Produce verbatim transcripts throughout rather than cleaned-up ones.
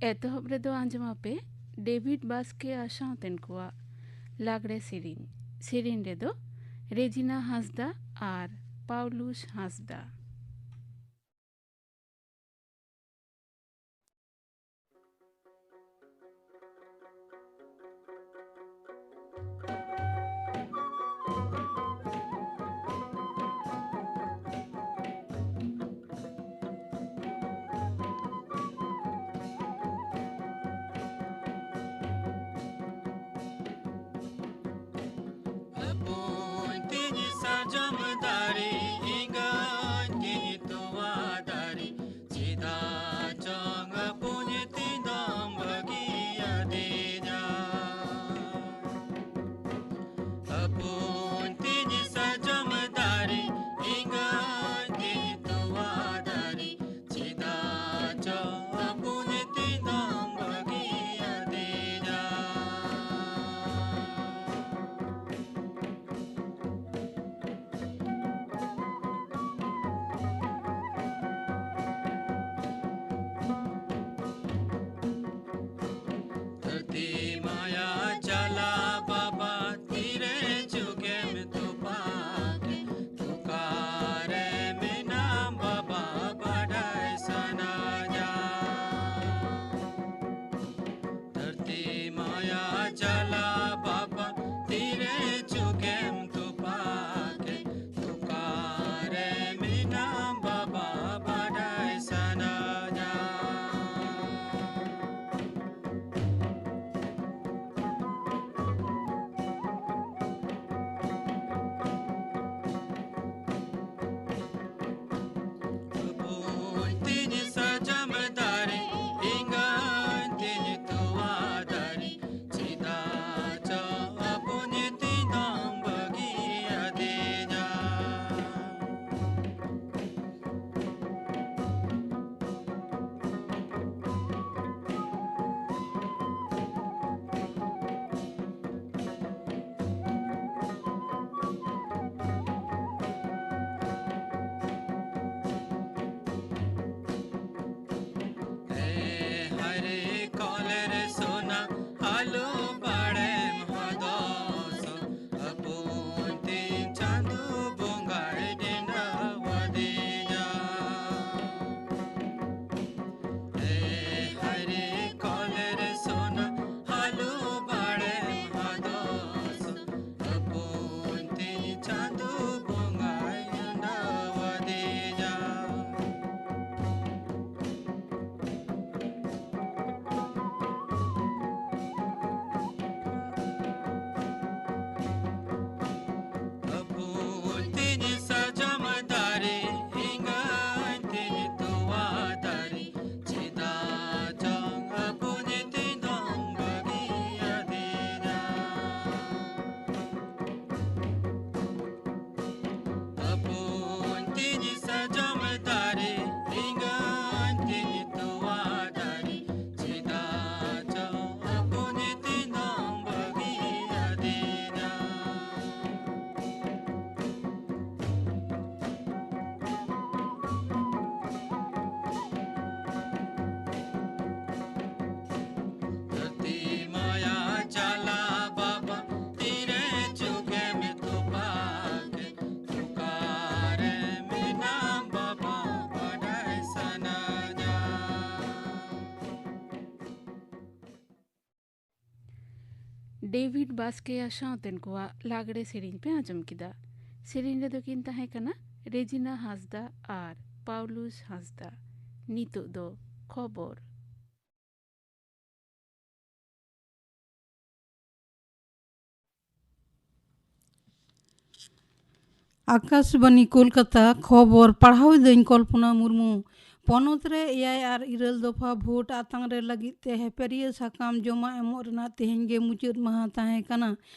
ᱮᱛᱚᱦᱚᱵ ᱨᱮᱫᱚ ᱟᱸᱡᱚᱢ ᱟᱯᱮ ᱰᱮᱵᱷᱤᱰ ᱵᱟᱥᱠᱮ ᱟᱨ ᱥᱟᱶᱛᱮᱱ ᱠᱚᱣᱟᱜ ᱞᱟᱜᱽᱲᱮ ᱥᱮᱨᱮᱧ᱾ ᱥᱮᱨᱮᱧ ᱨᱮᱫᱚ ᱨᱮᱡᱤᱱᱟ ᱦᱟᱸᱥᱫᱟ ᱟᱨ ᱯᱟᱣᱞᱩᱥ ᱦᱟᱸᱥᱫᱟ᱾ ᱦᱚᱯᱚᱱ ᱛᱤᱧ ᱥᱟᱨᱡᱚᱢ ᱫᱟᱨᱮ, ᱮᱸᱜᱟᱧ ᱛᱤᱧ ᱛᱚᱣᱟ ᱫᱟᱨᱮ, ᱪᱮᱫᱟᱜ ᱪᱚᱝ ᱦᱚᱯᱚᱱ ᱛᱤᱧ ᱫᱚᱢ ᱵᱟᱹᱜᱤᱭᱟᱫᱤᱧᱟ? ᱦᱚᱯᱚᱱ ᱛᱤᱧ ᱥᱟᱨᱡᱚᱢ ᱫᱟᱨᱮ, ᱮᱸᱜᱟᱧ ᱛᱤᱧ ᱛᱚᱣᱟ ᱫᱟᱨᱮ, ᱪᱮᱫᱟᱜ ᱪᱚ ᱦᱚᱯᱚᱱ ᱛᱤᱧ ᱫᱚᱢ ᱵᱟᱹᱜᱤᱭᱟᱫᱤᱧᱟ? ᱰᱮᱵᱷᱤᱰ ᱵᱟᱥᱠᱮᱭᱟ ᱥᱟᱶᱛᱮᱱ ᱠᱚᱣᱟᱜ ᱞᱟᱜᱽᱲᱮ ᱥᱮᱨᱮᱧ ᱯᱮ ᱟᱸᱡᱚᱢ ᱠᱮᱫᱟ᱾ ᱥᱮᱨᱮᱧ ᱨᱮᱫᱚ ᱠᱤᱱ ᱛᱟᱦᱮᱸ ᱠᱟᱱᱟ ᱨᱮᱡᱤᱱᱟ ᱦᱟᱸᱥᱫᱟ ᱟᱨ ᱯᱟᱣᱞᱩᱥ ᱦᱟᱸᱥᱫᱟ᱾ ᱱᱤᱛᱚᱜ ᱫᱚ ᱠᱷᱚᱵᱚᱨ᱾ ᱟᱠᱟᱥᱵᱟᱱᱤ ᱠᱳᱞᱠᱟᱛᱟ, ᱠᱷᱚᱵᱚᱨ ᱯᱟᱲᱦᱟᱣ ᱮᱫᱟᱹᱧ ᱠᱚᱞᱯᱚᱱᱟ ᱢᱩᱨᱢᱩ᱾ ᱯᱚᱱᱚᱛ ᱨᱮ ᱮᱭᱟᱭ ᱟᱨ ᱤᱨᱟᱹᱞ ᱫᱚᱯᱷᱟ ᱵᱷᱳᱴ ᱟᱛᱟᱝ ᱨᱮ ᱞᱟᱹᱜᱤᱫ ᱛᱮ ᱦᱮᱯᱮᱨᱤᱭᱟᱹ ᱥᱟᱠᱟᱢ ᱡᱚᱢᱟ ᱮᱢᱚᱜ ᱨᱮᱱᱟᱜ ᱛᱮᱦᱮᱧ ᱜᱮ ᱢᱩᱪᱟᱹᱫ ᱢᱟᱦᱟ ᱛᱟᱦᱮᱸ ᱠᱟᱱᱟ᱾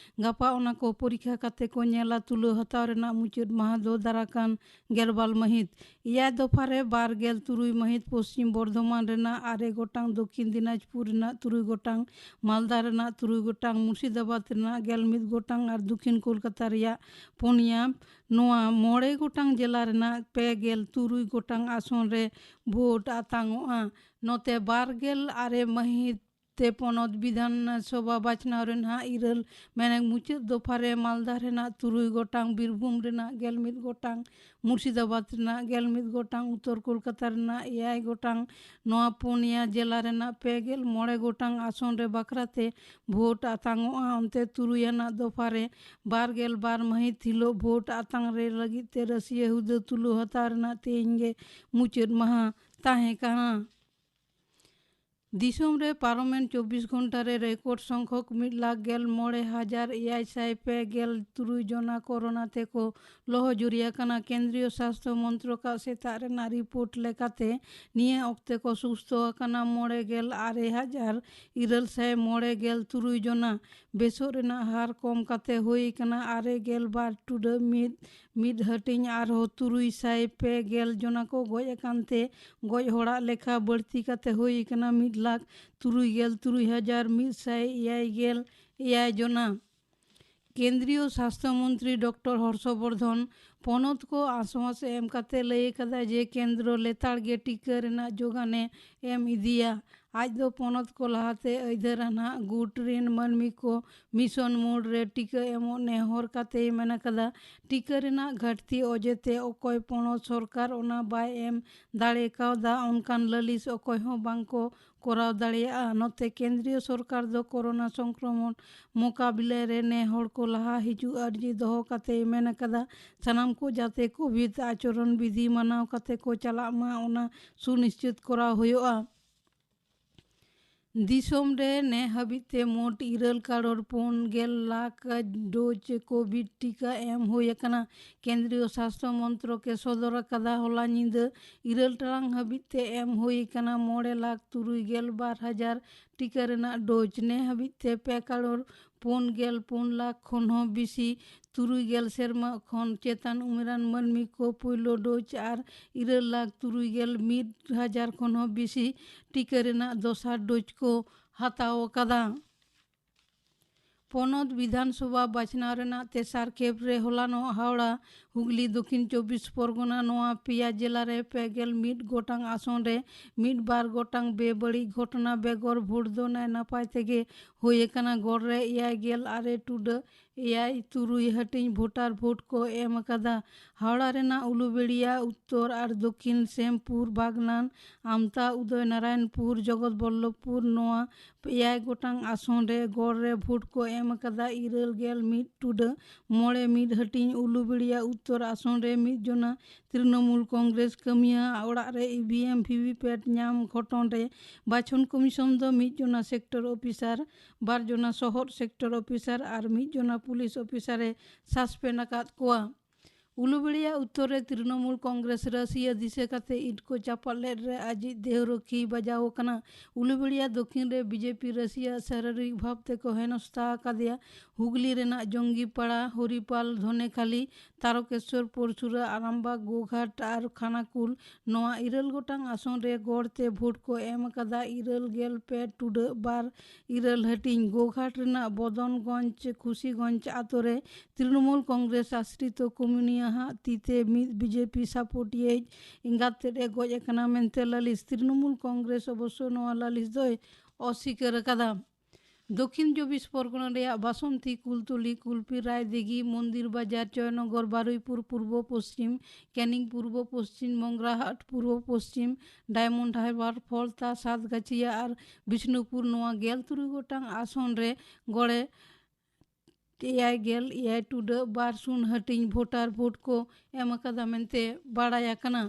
ᱜᱟᱯᱟ ᱚᱱᱟ ᱠᱚ ᱯᱚᱨᱤᱠᱠᱷᱟ ᱠᱟᱛᱮ ᱠᱚ ᱧᱮᱞᱟ᱾ ᱛᱩᱞᱟᱹ ᱦᱟᱛᱟᱣ ᱨᱮᱱᱟᱜ ᱢᱩᱪᱟᱹᱫ ᱢᱟᱦᱟ ᱫᱚ ᱫᱟᱨᱟᱠᱟᱱ ᱜᱮᱞᱵᱟᱨ ᱢᱟᱹᱦᱤᱛ᱾ ᱮᱭᱟᱭ ᱫᱚᱯᱷᱟ ᱨᱮ ᱵᱟᱨ ᱜᱮᱞ ᱛᱩᱨᱩᱭ ᱢᱟᱹᱦᱤᱛ ᱯᱚᱥᱪᱤᱢ ᱵᱚᱨᱫᱷᱚᱢᱟᱱ ᱨᱮᱱᱟᱜ ᱟᱨᱮ ᱜᱚᱴᱟᱝ, ᱫᱚᱠᱠᱷᱤᱱ ᱫᱤᱱᱟᱡᱽᱯᱩᱨ ᱨᱮᱱᱟᱜ ᱛᱩᱨᱩᱭ ᱜᱚᱴᱟᱝ, ᱢᱟᱞᱫᱟ ᱨᱮᱱᱟᱜ ᱛᱩᱨᱩᱭ ᱜᱚᱴᱟᱝ, ᱢᱩᱨᱥᱤᱫᱟᱵᱟᱫᱽ ᱨᱮᱱᱟᱜ ᱜᱮᱞ ᱢᱤᱫ ᱜᱚᱴᱟᱝ ᱟᱨ ᱫᱚᱠᱠᱷᱤᱱ ᱠᱳᱞᱠᱟᱛᱟ ᱨᱮᱭᱟᱜ ᱯᱩᱱᱭᱟ, ᱱᱚᱣᱟ ᱢᱚᱬᱮ ᱜᱚᱴᱟᱝ ᱡᱮᱞᱟ ᱨᱮᱱᱟᱜ ᱯᱮ ᱜᱮᱞ ᱛᱩᱨᱩᱭ ᱜᱚᱴᱟᱝ ᱟᱥᱚᱱ ᱨᱮ ᱵᱷᱳᱴ ᱟᱛᱟᱝᱚᱜᱼᱟ᱾ ᱱᱚᱛᱮ, ᱵᱟᱨ ᱜᱮᱞ ᱟᱨᱮ ᱢᱟᱹᱦᱤᱛ ᱛᱮ ᱯᱚᱱᱚᱛ ᱵᱤᱫᱷᱟᱱ ᱥᱚᱵᱷᱟ ᱵᱟᱪᱷᱱᱟᱣ ᱨᱮᱱᱟᱜ ᱤᱨᱟᱹᱞ, ᱢᱮᱱᱮᱠ ᱢᱩᱪᱟᱹᱫ ᱫᱚᱯᱷᱟ ᱨᱮ ᱢᱟᱞᱫᱟ ᱨᱮᱱᱟᱜ ᱛᱩᱨᱩᱭ ᱜᱚᱴᱟᱝ, ᱵᱤᱨᱵᱷᱩᱢ ᱨᱮᱱᱟᱜ ᱜᱮᱞ ᱢᱤᱫ ᱜᱚᱴᱟᱝ, ᱢᱩᱨᱥᱤᱫᱟᱵᱟᱫᱽ ᱨᱮᱱᱟᱜ ᱜᱮᱞ ᱢᱤᱫ ᱜᱚᱴᱟᱝ, ᱩᱛᱛᱚᱨ ᱠᱳᱞᱠᱟᱛᱟ ᱨᱮᱱᱟᱜ ᱮᱭᱟᱭ ᱜᱚᱴᱟᱝ, ᱱᱚᱣᱟ ᱯᱩᱱᱭᱟ ᱡᱮᱞᱟ ᱨᱮᱱᱟᱜ ᱯᱮ ᱜᱮᱞ ᱢᱚᱬᱮ ᱜᱚᱴᱟᱝ ᱟᱥᱚᱱ ᱨᱮ ᱵᱟᱠᱷᱨᱟ ᱛᱮ ᱵᱷᱳᱴ ᱟᱛᱟᱝᱚᱜᱼᱟ᱾ ᱚᱱᱛᱮ, ᱛᱩᱨᱩᱭ ᱟᱱᱟᱜ ᱫᱚᱯᱷᱟ ᱨᱮ ᱵᱟᱨ ᱜᱮᱞ ᱵᱟᱨ ᱢᱟᱹᱦᱤᱛ ᱦᱤᱞᱳᱜ ᱵᱷᱳᱴ ᱟᱛᱟᱝ ᱨᱮ ᱞᱟᱹᱜᱤᱫ ᱛᱮ ᱨᱟᱹᱥᱤᱭᱟᱹ ᱦᱩᱫᱟᱹ ᱛᱩᱞᱟᱹ ᱦᱟᱛᱟᱣ ᱨᱮᱱᱟᱜ ᱛᱮᱦᱮᱧ ᱜᱮ ᱢᱩᱪᱟᱹᱫ ᱢᱟᱦᱟ ᱛᱟᱦᱮᱸ ᱠᱟᱱᱟ᱾ ᱫᱤᱥᱚᱢ ᱨᱮ ᱯᱟᱨᱚᱢᱮᱱ ᱪᱚᱵᱵᱤᱥ ᱜᱷᱚᱱᱴᱟ ᱨᱮ ᱨᱮᱠᱚᱨᱰ ᱥᱚᱝᱠᱷᱚᱠ ᱢᱤᱫ ᱞᱟᱠᱷ ᱜᱮᱞ ᱢᱚᱬᱮ ᱦᱟᱡᱟᱨ ᱮᱭᱟᱭ ᱥᱟᱭ ᱯᱮ ᱜᱮᱞ ᱛᱩᱨᱩᱭ ᱡᱚᱱᱟ ᱠᱳᱨᱳᱱᱟ ᱛᱮᱠᱚ ᱞᱚᱦᱚᱡᱩᱨᱤ ᱟᱠᱟᱱᱟ᱾ ᱠᱮᱱᱫᱨᱤᱭᱚ ᱥᱟᱥᱛᱷᱚ ᱢᱚᱱᱛᱨᱚᱠᱟᱜ ᱥᱮᱛᱟᱜ ᱨᱮᱱᱟᱜ ᱨᱤᱯᱳᱨᱴ ᱞᱮᱠᱟᱛᱮ, ᱱᱤᱭᱟᱹ ᱚᱠᱛᱮ ᱠᱚ ᱥᱩᱥᱛᱷᱚ ᱟᱠᱟᱱᱟ ᱢᱚᱬᱮ ᱜᱮᱞ ᱟᱨᱮ ᱦᱟᱡᱟᱨ ᱤᱨᱟᱹᱞ ᱥᱟᱭ ᱢᱚᱬᱮ ᱜᱮᱞ ᱛᱩᱨᱩᱭ ᱡᱚᱱᱟ᱾ ᱵᱮᱥᱚᱜ ᱨᱮᱱᱟᱜ ᱦᱟᱨ ᱠᱚᱢ ᱠᱟᱛᱮ ᱦᱩᱭ ᱟᱠᱟᱱᱟ ᱟᱨᱮ ᱜᱮᱞ ᱵᱟᱨ ᱴᱩᱰᱟᱹᱜ ᱢᱤᱫ ᱢᱤᱫ ᱦᱟᱹᱴᱤᱧ᱾ ᱟᱨᱦᱚᱸ ᱛᱩᱨᱩᱭ ᱥᱟᱭ ᱯᱮ ᱜᱮᱞ ᱡᱚᱱᱟ ᱠᱚ ᱜᱚᱡ ᱟᱠᱟᱱ ᱛᱮ, ᱜᱚᱡ ᱦᱚᱲᱟᱜ ᱞᱮᱠᱷᱟ ᱵᱟᱹᱲᱛᱤ ᱠᱟᱛᱮ ᱦᱩᱭ ᱟᱠᱟᱱᱟ ᱢᱤᱫ ᱞᱟᱠᱷ ᱛᱩᱨᱩᱭ ᱜᱮᱞ ᱛᱩᱨᱩᱭ ᱦᱟᱡᱟᱨ ᱢᱤᱫ ᱥᱟᱭ ᱮᱭᱟᱭ ᱜᱮᱞ ᱮᱭᱟᱭ ᱡᱚᱱᱟ᱾ ᱠᱮᱱᱫᱨᱤᱭᱚ ᱥᱟᱥᱛᱷᱚ ᱢᱚᱱᱛᱨᱤ ᱰᱚᱠᱴᱚᱨ ᱦᱚᱨᱥᱚ ᱵᱚᱨᱫᱷᱚᱱ ᱯᱚᱱᱚᱛ ᱠᱚ ᱟᱥᱣᱟᱥ ᱮᱢ ᱠᱟᱛᱮ ᱞᱟᱹᱭ ᱟᱠᱟᱫᱟ ᱡᱮ, ᱠᱮᱱᱫᱨᱚ ᱞᱮᱛᱟᱲ ᱜᱮ ᱴᱤᱠᱟᱹ ᱨᱮᱱᱟᱜ ᱡᱳᱜᱟᱱᱮ ᱮᱢ ᱤᱫᱤᱭᱟ᱾ ᱟᱡ ᱫᱚ ᱯᱚᱱᱚᱛ ᱠᱚ ᱞᱟᱦᱟᱛᱮ ᱟᱹᱭᱫᱟᱹᱨ ᱟᱱᱟᱜ ᱜᱩᱴ ᱨᱮᱱ ᱢᱟᱹᱱᱢᱤ ᱠᱚ ᱢᱤᱥᱚᱱ ᱢᱳᱰ ᱨᱮ ᱴᱤᱠᱟᱹ ᱮᱢᱚᱜ ᱱᱮᱦᱚᱨ ᱠᱟᱛᱮᱭ ᱢᱮᱱ ᱟᱠᱟᱫᱟ, ᱴᱤᱠᱟᱹ ᱨᱮᱱᱟᱜ ᱜᱷᱟᱴᱛᱤ ᱚᱡᱮᱛᱮ ᱚᱠᱚᱭ ᱯᱚᱱᱚᱛ ᱥᱚᱨᱠᱟᱨ ᱚᱱᱟ ᱵᱟᱭ ᱮᱢ ᱫᱟᱲᱮ ᱠᱟᱣᱫᱟ, ᱚᱱᱠᱟᱱ ᱞᱟᱹᱞᱤᱥ ᱚᱠᱚᱭ ᱦᱚᱸ ᱵᱟᱝ ᱠᱚ ᱠᱚᱨᱟᱣ ᱫᱟᱲᱮᱭᱟᱜᱼᱟ᱾ ᱱᱚᱛᱮ ᱠᱮᱱᱫᱨᱤᱭᱚ ᱥᱚᱨᱠᱟᱨ ᱫᱚ ᱠᱳᱨᱳᱱᱟ ᱥᱚᱝᱠᱨᱚᱢᱚᱱ ᱢᱳᱠᱟᱵᱤᱞᱟ ᱨᱮ ᱱᱮ ᱦᱚᱲ ᱠᱚ ᱞᱟᱦᱟ ᱦᱤᱡᱩᱜ ᱟᱹᱨᱡᱤ ᱫᱚᱦᱚ ᱠᱟᱛᱮᱭ ᱢᱮᱱ ᱟᱠᱟᱫᱟ, ᱥᱟᱱᱟᱢ ᱠᱚ ᱡᱟᱛᱮ ᱠᱳᱵᱷᱤᱰ ᱟᱪᱚᱨᱚᱱ ᱵᱤᱫᱷᱤ ᱢᱟᱱᱟᱣ ᱠᱟᱛᱮ ᱠᱚ ᱪᱟᱞᱟᱜ ᱢᱟ, ᱚᱱᱟ ᱥᱩᱱᱤᱥᱪᱤᱛ ᱠᱚᱨᱟᱣ ᱦᱩᱭᱩᱜᱼᱟ᱾ ᱫᱤᱥᱚᱢ ᱨᱮ ᱱᱮ ᱦᱟᱹᱵᱤᱡ ᱛᱮ ᱢᱳᱴ ᱤᱨᱟᱹᱞ ᱠᱟᱨᱚᱲ ᱯᱩᱱ ᱜᱮᱞ ᱞᱟᱠᱷ ᱰᱳᱡᱽ ᱠᱳᱵᱷᱤᱰ ᱴᱤᱠᱟ ᱮᱢ ᱦᱩᱭ ᱟᱠᱟᱱᱟ᱾ ᱠᱮᱱᱫᱨᱤᱭᱚ ᱥᱟᱥᱛᱷᱚ ᱢᱚᱱᱛᱨᱚᱠ ᱮ ᱥᱚᱫᱚᱨ ᱟᱠᱟᱫᱟ᱾ ᱦᱚᱞᱟ ᱧᱤᱫᱟᱹ ᱤᱨᱟᱹᱞ ᱴᱟᱲᱟᱝ ᱦᱟᱹᱵᱤᱡ ᱛᱮ ᱮᱢ ᱦᱩᱭ ᱟᱠᱟᱱᱟ ᱢᱚᱬᱮ ᱞᱟᱠᱷ ᱛᱩᱨᱩᱭ ᱜᱮᱞ ᱵᱟᱨ ᱦᱟᱡᱟᱨ ᱴᱤᱠᱟ ᱨᱮᱱᱟᱜ ᱰᱳᱡᱽ᱾ ᱱᱮ ᱦᱟᱹᱵᱤᱡ ᱛᱮ ᱯᱮ ᱠᱟᱨᱚᱲ ᱯᱩᱱ ᱜᱮᱞ ᱯᱩᱱ ᱞᱟᱠᱷ ᱠᱷᱚᱱ ᱦᱚᱸ ᱵᱮᱥᱤ ᱛᱩᱨᱩᱭ ᱜᱮᱞ ᱥᱮᱨᱢᱟ ᱠᱷᱚᱱ ᱪᱮᱛᱟᱱ ᱩᱢᱮᱨᱟᱱ ᱢᱟᱹᱱᱢᱤ ᱠᱚ ᱯᱩᱭᱞᱩ ᱰᱳᱡᱽ ᱟᱨ ᱤᱨᱟᱹᱞ ᱞᱟᱠᱷ ᱛᱩᱨᱩᱭ ᱜᱮᱞ ᱢᱤᱫ ᱦᱟᱡᱟᱨ ᱠᱷᱚᱱ ᱦᱚᱸ ᱵᱮᱥᱤ ᱴᱤᱠᱟᱹ ᱨᱮᱱᱟᱜ ᱫᱚᱥᱟᱨ ᱰᱳᱡᱽ ᱠᱚ ᱦᱟᱛᱟᱣ ᱟᱠᱟᱫᱟ᱾ ᱯᱚᱱᱚᱛ ᱵᱤᱫᱷᱟᱱ ᱥᱚᱵᱷᱟ ᱵᱟᱪᱷᱱᱟᱣ ᱨᱮᱱᱟᱜ ᱛᱮᱥᱟᱨ ᱠᱷᱮᱯ ᱨᱮ ᱦᱚᱞᱟᱱᱚᱜ ᱦᱟᱣᱲᱟ, ᱦᱩᱜᱽᱞᱤ, ᱫᱚᱠᱷᱤᱱ ᱪᱚᱵᱵᱤᱥ ᱯᱚᱨᱜᱚᱱᱟ ᱱᱚᱣᱟ ᱯᱮᱭᱟ ᱡᱮᱞᱟ ᱨᱮ ᱯᱮ ᱜᱮᱞ ᱢᱤᱫ ᱜᱚᱴᱟᱝ ᱟᱥᱚᱱ ᱨᱮ ᱢᱤᱫ ᱵᱟᱨ ᱜᱚᱴᱟᱝ ᱵᱮᱵᱟᱹᱲᱤᱡ ᱜᱷᱚᱴᱚᱱᱟ ᱵᱮᱜᱚᱨ ᱵᱷᱳᱴ ᱫᱚ ᱱᱟᱭ ᱱᱟᱯᱟᱭ ᱛᱮᱜᱮ ᱦᱩᱭ ᱟᱠᱟᱱᱟ᱾ ᱜᱚᱲ ᱨᱮ ᱮᱭᱟᱭ ᱜᱮᱞ ᱟᱨᱮ ᱴᱩᱰᱟᱹ ᱮᱭᱟᱭ ᱛᱩᱨᱩᱭ ᱦᱟᱹᱴᱤᱧ ᱵᱷᱳᱴᱟᱨ ᱵᱷᱳᱴ ᱠᱚ ᱮᱢ ᱟᱠᱟᱫᱟ᱾ ᱦᱟᱣᱲᱟ ᱨᱮᱱᱟᱜ ᱩᱞᱩᱵᱮᱲᱤᱭᱟ, ᱩᱛᱛᱚᱨ ᱟᱨ ᱫᱚᱠᱷᱤᱱ ᱥᱮᱢᱯᱩᱨ, ᱵᱟᱜᱽᱱᱟᱱ, ᱟᱢᱛᱟ, ᱩᱫᱚᱭ ᱱᱟᱨᱟᱭᱚᱱᱯᱩᱨ, ᱡᱚᱜᱚᱛ ᱵᱚᱞᱞᱚᱵᱷᱯᱩᱨ, ᱱᱚᱣᱟ ᱮᱭᱟᱭ ᱜᱚᱴᱟᱝ ᱟᱥᱚᱱ ᱨᱮ ᱜᱚᱲ ᱨᱮ ᱵᱷᱳᱴ ᱠᱚ ᱮᱢ ᱟᱠᱟᱫᱟ ᱤᱨᱟᱹᱞ ᱜᱮᱞ ᱢᱤᱫ ᱴᱩᱰᱟᱹ ᱢᱚᱬᱮ ᱢᱤᱫ ᱦᱟᱹᱴᱤᱧ᱾ ᱩᱞᱩᱵᱮᱲᱤᱭᱟ ᱩᱛᱛᱚᱨ ᱟᱥᱚᱱ ᱨᱮ ᱢᱤᱫ ᱡᱚᱱᱟ ᱛᱨᱤᱱᱚᱢᱩᱞ ᱠᱚᱝᱜᱨᱮᱥ ᱠᱟᱹᱢᱤᱭᱟᱹ ᱚᱲᱟᱜ ᱨᱮ ᱤ ᱵᱷᱤ ᱮᱢ, ᱵᱷᱤ ᱵᱷᱤ ᱯᱮᱴ ᱧᱟᱢ ᱜᱷᱚᱴᱚᱱ ᱨᱮ ᱵᱟᱪᱷᱚᱱ ᱠᱚᱢᱤᱥᱚᱱ ᱫᱚ ᱢᱤᱫ ᱡᱚᱱᱟ ᱥᱮᱠᱴᱚᱨ ᱚᱯᱷᱤᱥᱟᱨ, ᱵᱟᱨ ᱡᱚᱱᱟ ᱥᱚᱦᱚᱨ ᱥᱮᱠᱴᱚᱨ ᱚᱯᱷᱤᱥᱟᱨ ᱟᱨ ᱢᱤᱫ ᱡᱚᱱᱟ ᱯᱩᱞᱤᱥ ᱚᱯᱷᱤᱥᱟᱨ ᱮ ᱥᱟᱥᱯᱮᱱᱰ ᱟᱠᱟᱫ ᱠᱚᱣᱟ᱾ ᱩᱞᱩᱵᱮᱲᱤᱭᱟ ᱩᱛᱛᱚᱨ ᱨᱮ ᱛᱨᱤᱱᱚᱢᱩᱞ ᱠᱚᱝᱜᱨᱮᱥ ᱨᱟᱹᱥᱤᱭᱟᱹ ᱫᱤᱥᱟᱹ ᱠᱟᱛᱮ ᱤᱴ ᱠᱚ ᱪᱟᱯᱟᱫ ᱞᱮᱫ ᱨᱮ ᱟᱡᱤᱡ ᱫᱮᱦᱨᱚᱠᱷᱤ ᱵᱟᱡᱟᱣ ᱟᱠᱟᱱᱟ᱾ ᱩᱞᱩᱵᱮᱲᱤᱭᱟ ᱫᱚᱠᱷᱤᱱ ᱨᱮ ᱵᱤ ᱡᱮ ᱯᱤ ᱨᱟᱹᱥᱤᱭᱟᱹ ᱥᱟᱨᱤᱨᱤᱠ ᱵᱷᱟᱵᱽ ᱛᱮᱠᱚ ᱦᱮᱱᱚᱥᱛᱟ ᱟᱠᱟᱫᱮᱭᱟ᱾ ᱦᱩᱜᱽᱞᱤ ᱨᱮᱱᱟᱜ ᱡᱚᱝᱜᱤᱯᱟᱲᱟ, ᱦᱚᱨᱤᱯᱟᱞ, ᱫᱷᱚᱱᱮᱠᱷᱟᱞᱤ, ᱛᱟᱨᱚᱠᱮᱥᱣᱚᱨᱯᱩᱨ, ᱥᱩᱨᱟ, ᱟᱨᱟᱢᱵᱟᱜᱽ, ᱜᱳᱜᱷᱟᱴ ᱟᱨ ᱠᱷᱟᱱᱟᱠᱩᱞ᱾ ᱱᱚᱣᱟ ᱤᱨᱟᱹᱞ ᱜᱚᱴᱟᱝ ᱟᱥᱚᱱ ᱨᱮ ᱜᱚᱲ ᱛᱮ ᱵᱷᱳᱴ ᱠᱚ ᱮᱢ ᱟᱠᱟᱫᱟ ᱤᱨᱟᱹᱞ ᱜᱮᱞ ᱯᱮ ᱴᱩᱰᱟᱹᱜ ᱵᱟᱨ ᱤᱨᱟᱹᱞ ᱦᱟᱹᱴᱤᱧ᱾ ᱜᱳᱜᱷᱟᱴ ᱨᱮᱱᱟᱜ ᱵᱚᱫᱚᱱᱜᱚᱸᱡᱽ, ᱠᱷᱩᱥᱤᱜᱚᱸᱡᱽ ᱟᱛᱳ ᱨᱮ ᱛᱨᱤᱱᱢᱩᱞ ᱠᱚᱝᱜᱨᱮᱥ ᱟᱥᱨᱤᱛᱚ ᱠᱚᱢᱩᱱᱤᱭᱟᱹ ᱦᱟᱜ ᱛᱤ ᱛᱮ ᱢᱤᱫ ᱵᱤᱡᱮᱯᱤ ᱥᱟᱯᱳᱨᱴᱤᱭᱟᱹ ᱮᱸᱜᱟᱛ ᱛᱮᱫ ᱮ ᱜᱚᱡ ᱟᱠᱟᱱᱟ ᱢᱮᱱᱛᱮ ᱞᱟᱹᱞᱤᱥ᱾ ᱛᱨᱤᱱᱢᱩᱞ ᱠᱚᱝᱜᱨᱮᱥ ᱚᱵᱚᱥᱥᱚ ᱱᱚᱣᱟ ᱞᱟᱹᱞᱤᱥ ᱫᱚᱭ ᱚᱥᱤᱠᱟᱹᱨ ᱟᱠᱟᱫᱟ᱾ ᱫᱚᱠᱷᱤᱱ ᱪᱚᱵᱵᱤᱥ ᱯᱚᱨᱜᱚᱱᱟ ᱨᱮᱭᱟᱜ ᱵᱟᱥᱚᱱᱛᱤ, ᱠᱩᱞᱛᱚᱞᱤ, ᱠᱩᱞᱯᱤ, ᱨᱟᱭᱫᱤᱜᱷᱤ, ᱢᱚᱱᱫᱤᱨ ᱵᱟᱡᱟᱨ, ᱡᱚᱭᱱᱚᱜᱚᱨ, ᱵᱟᱨᱩᱭᱯᱩᱨ, ᱯᱩᱨᱵᱚ ᱯᱚᱥᱪᱤᱢ, ᱠᱮᱱᱤᱝ, ᱯᱩᱨᱵᱚ ᱯᱚᱥᱪᱤᱢ, ᱢᱚᱝᱜᱽᱨᱟᱦᱟᱴ, ᱯᱩᱨᱵᱚ ᱯᱚᱥᱪᱤᱢ, ᱰᱟᱭᱢᱚᱱᱰ ᱦᱟᱨᱵᱟᱨ, ᱯᱷᱚᱞᱛᱟ, ᱥᱟᱛᱜᱟᱪᱷᱤᱭᱟ ᱟᱨ ᱵᱤᱥᱱᱩᱯᱩᱨ, ᱱᱚᱣᱟ ᱜᱮᱞ ᱛᱩᱨᱩᱭ ᱜᱚᱴᱟᱝ ᱟᱥᱚᱱ ᱨᱮ ᱜᱚᱲᱮ ᱮᱭᱟᱭ ᱜᱮᱞ ᱮᱭᱟᱭ ᱴᱩᱰᱟᱹᱜ ᱵᱟᱨ ᱥᱩᱱ ᱦᱟᱹᱴᱤᱧ ᱵᱷᱳᱴᱟᱨ ᱵᱷᱳᱴ ᱠᱚ ᱮᱢ ᱟᱠᱟᱫᱟ ᱢᱮᱱᱛᱮ ᱵᱟᱲᱟᱭ ᱟᱠᱟᱱᱟ᱾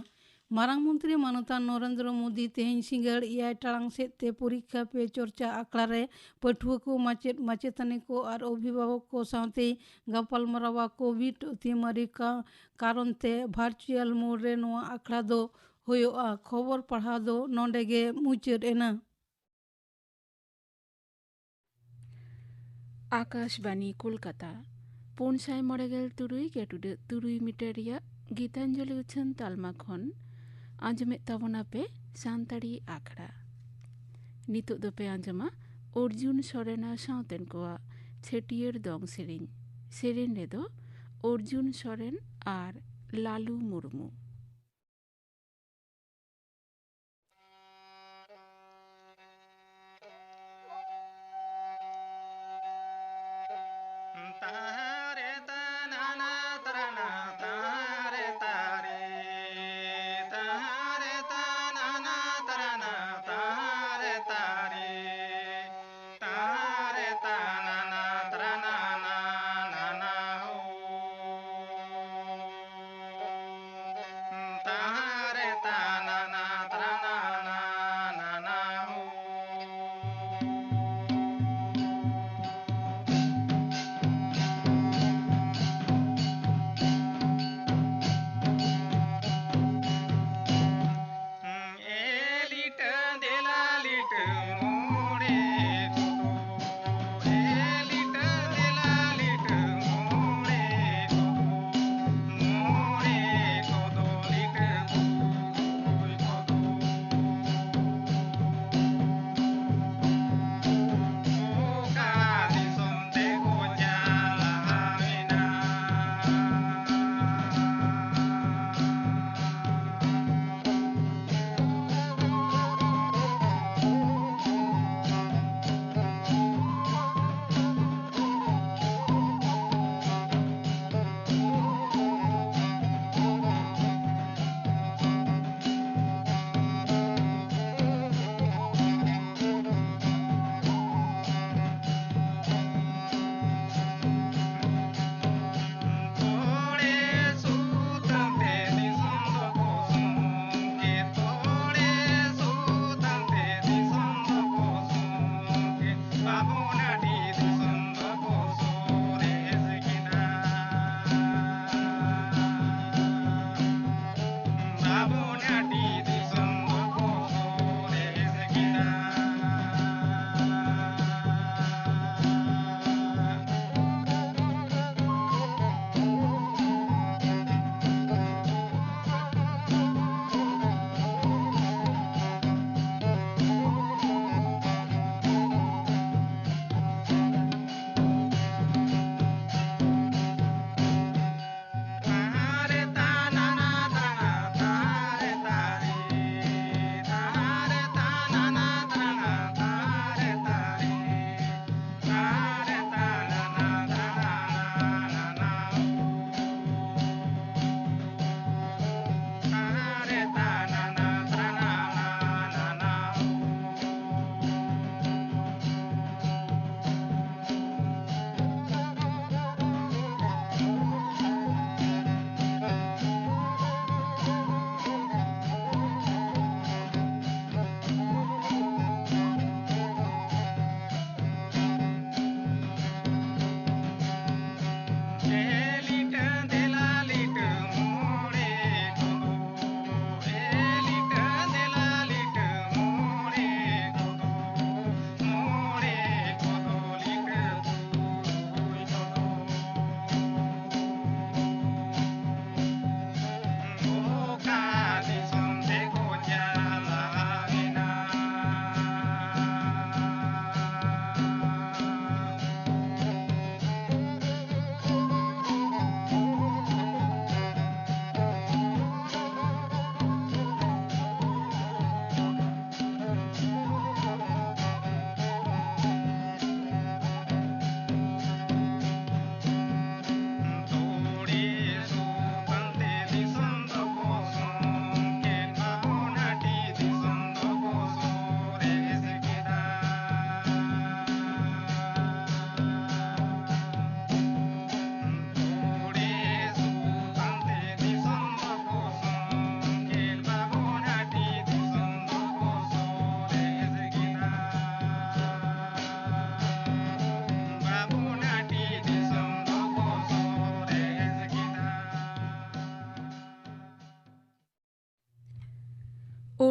ᱢᱟᱨᱟᱝ ᱢᱚᱱᱛᱨᱤ ᱢᱟᱱᱚᱛᱟᱱ ᱱᱚᱨᱮᱱᱫᱨᱚ ᱢᱳᱫᱤ ᱛᱮᱦᱮᱧ ᱥᱤᱸᱜᱟᱹᱲ ᱮᱭᱟᱭ ᱴᱟᱲᱟᱝ ᱥᱮᱫ ᱛᱮ ᱯᱚᱨᱤᱠᱠᱷᱟ ᱯᱮ ᱪᱚᱨᱪᱟ ᱟᱠᱷᱲᱟ ᱨᱮ ᱯᱟᱹᱴᱷᱩᱣᱟᱹ ᱠᱚ, ᱢᱟᱪᱮᱫ ᱢᱟᱪᱮᱛᱟᱹᱱᱤ ᱠᱚ ᱟᱨ ᱚᱵᱷᱤᱵᱷᱟᱵᱚᱠ ᱠᱚ ᱥᱟᱶᱛᱮᱭ ᱜᱟᱯᱟᱞᱢᱟᱨᱟᱣᱟ᱾ ᱠᱳᱵᱷᱤᱰ ᱚᱛᱤᱢᱟᱨᱤ ᱠᱟ-, ᱠᱟᱨᱚᱱ ᱛᱮ ᱵᱷᱟᱨᱪᱩᱭᱟᱞ ᱢᱳᱰ ᱨᱮ ᱱᱚᱣᱟ ᱟᱠᱷᱲᱟ ᱫᱚ ᱦᱩᱭᱩᱜᱼᱟ᱾ ᱠᱷᱚᱵᱚᱨ ᱯᱟᱲᱦᱟᱣ ᱫᱚ ᱱᱚᱰᱮ ᱜᱮ ᱢᱩᱪᱟᱹᱫ ᱮᱱᱟ᱾ ᱟᱠᱟᱥᱵᱟᱱᱤ ᱠᱳᱞᱠᱟᱛᱟ, ᱯᱩᱱ ᱥᱟᱭ ᱢᱚᱬᱮ ᱜᱮᱞ ᱛᱩᱨᱩᱭ ᱜᱮᱴᱩᱰᱟᱹᱜ ᱛᱩᱨᱩᱭ ᱢᱤᱴᱟᱨ ᱨᱮᱭᱟᱜ ᱜᱤᱛᱟᱧᱡᱚᱞᱤ ᱩᱪᱷᱟᱹᱱ ᱛᱟᱞᱢᱟ ᱠᱷᱚᱱ ᱟᱸᱡᱚᱢᱮᱫ ᱛᱟᱵᱚᱱᱟᱯᱮ ᱥᱟᱱᱛᱟᱲᱤ ᱟᱠᱷᱲᱟ᱾ ᱱᱤᱛᱚᱜ ᱫᱚᱯᱮ ᱟᱸᱡᱚᱢᱟ ᱚᱨᱡᱩᱱ ᱥᱚᱨᱮᱱ ᱟᱨ ᱥᱟᱶᱛᱮᱱ ᱠᱚᱣᱟᱜ ᱪᱷᱟᱹᱴᱭᱟᱹᱨ ᱫᱚᱝ ᱥᱮᱨᱮᱧ᱾ ᱥᱮᱨᱮᱧ ᱨᱮᱫᱚ ᱚᱨᱡᱩᱱ ᱥᱚᱨᱮᱱ ᱟᱨ ᱞᱟᱞᱩ ᱢᱩᱨᱢᱩ᱾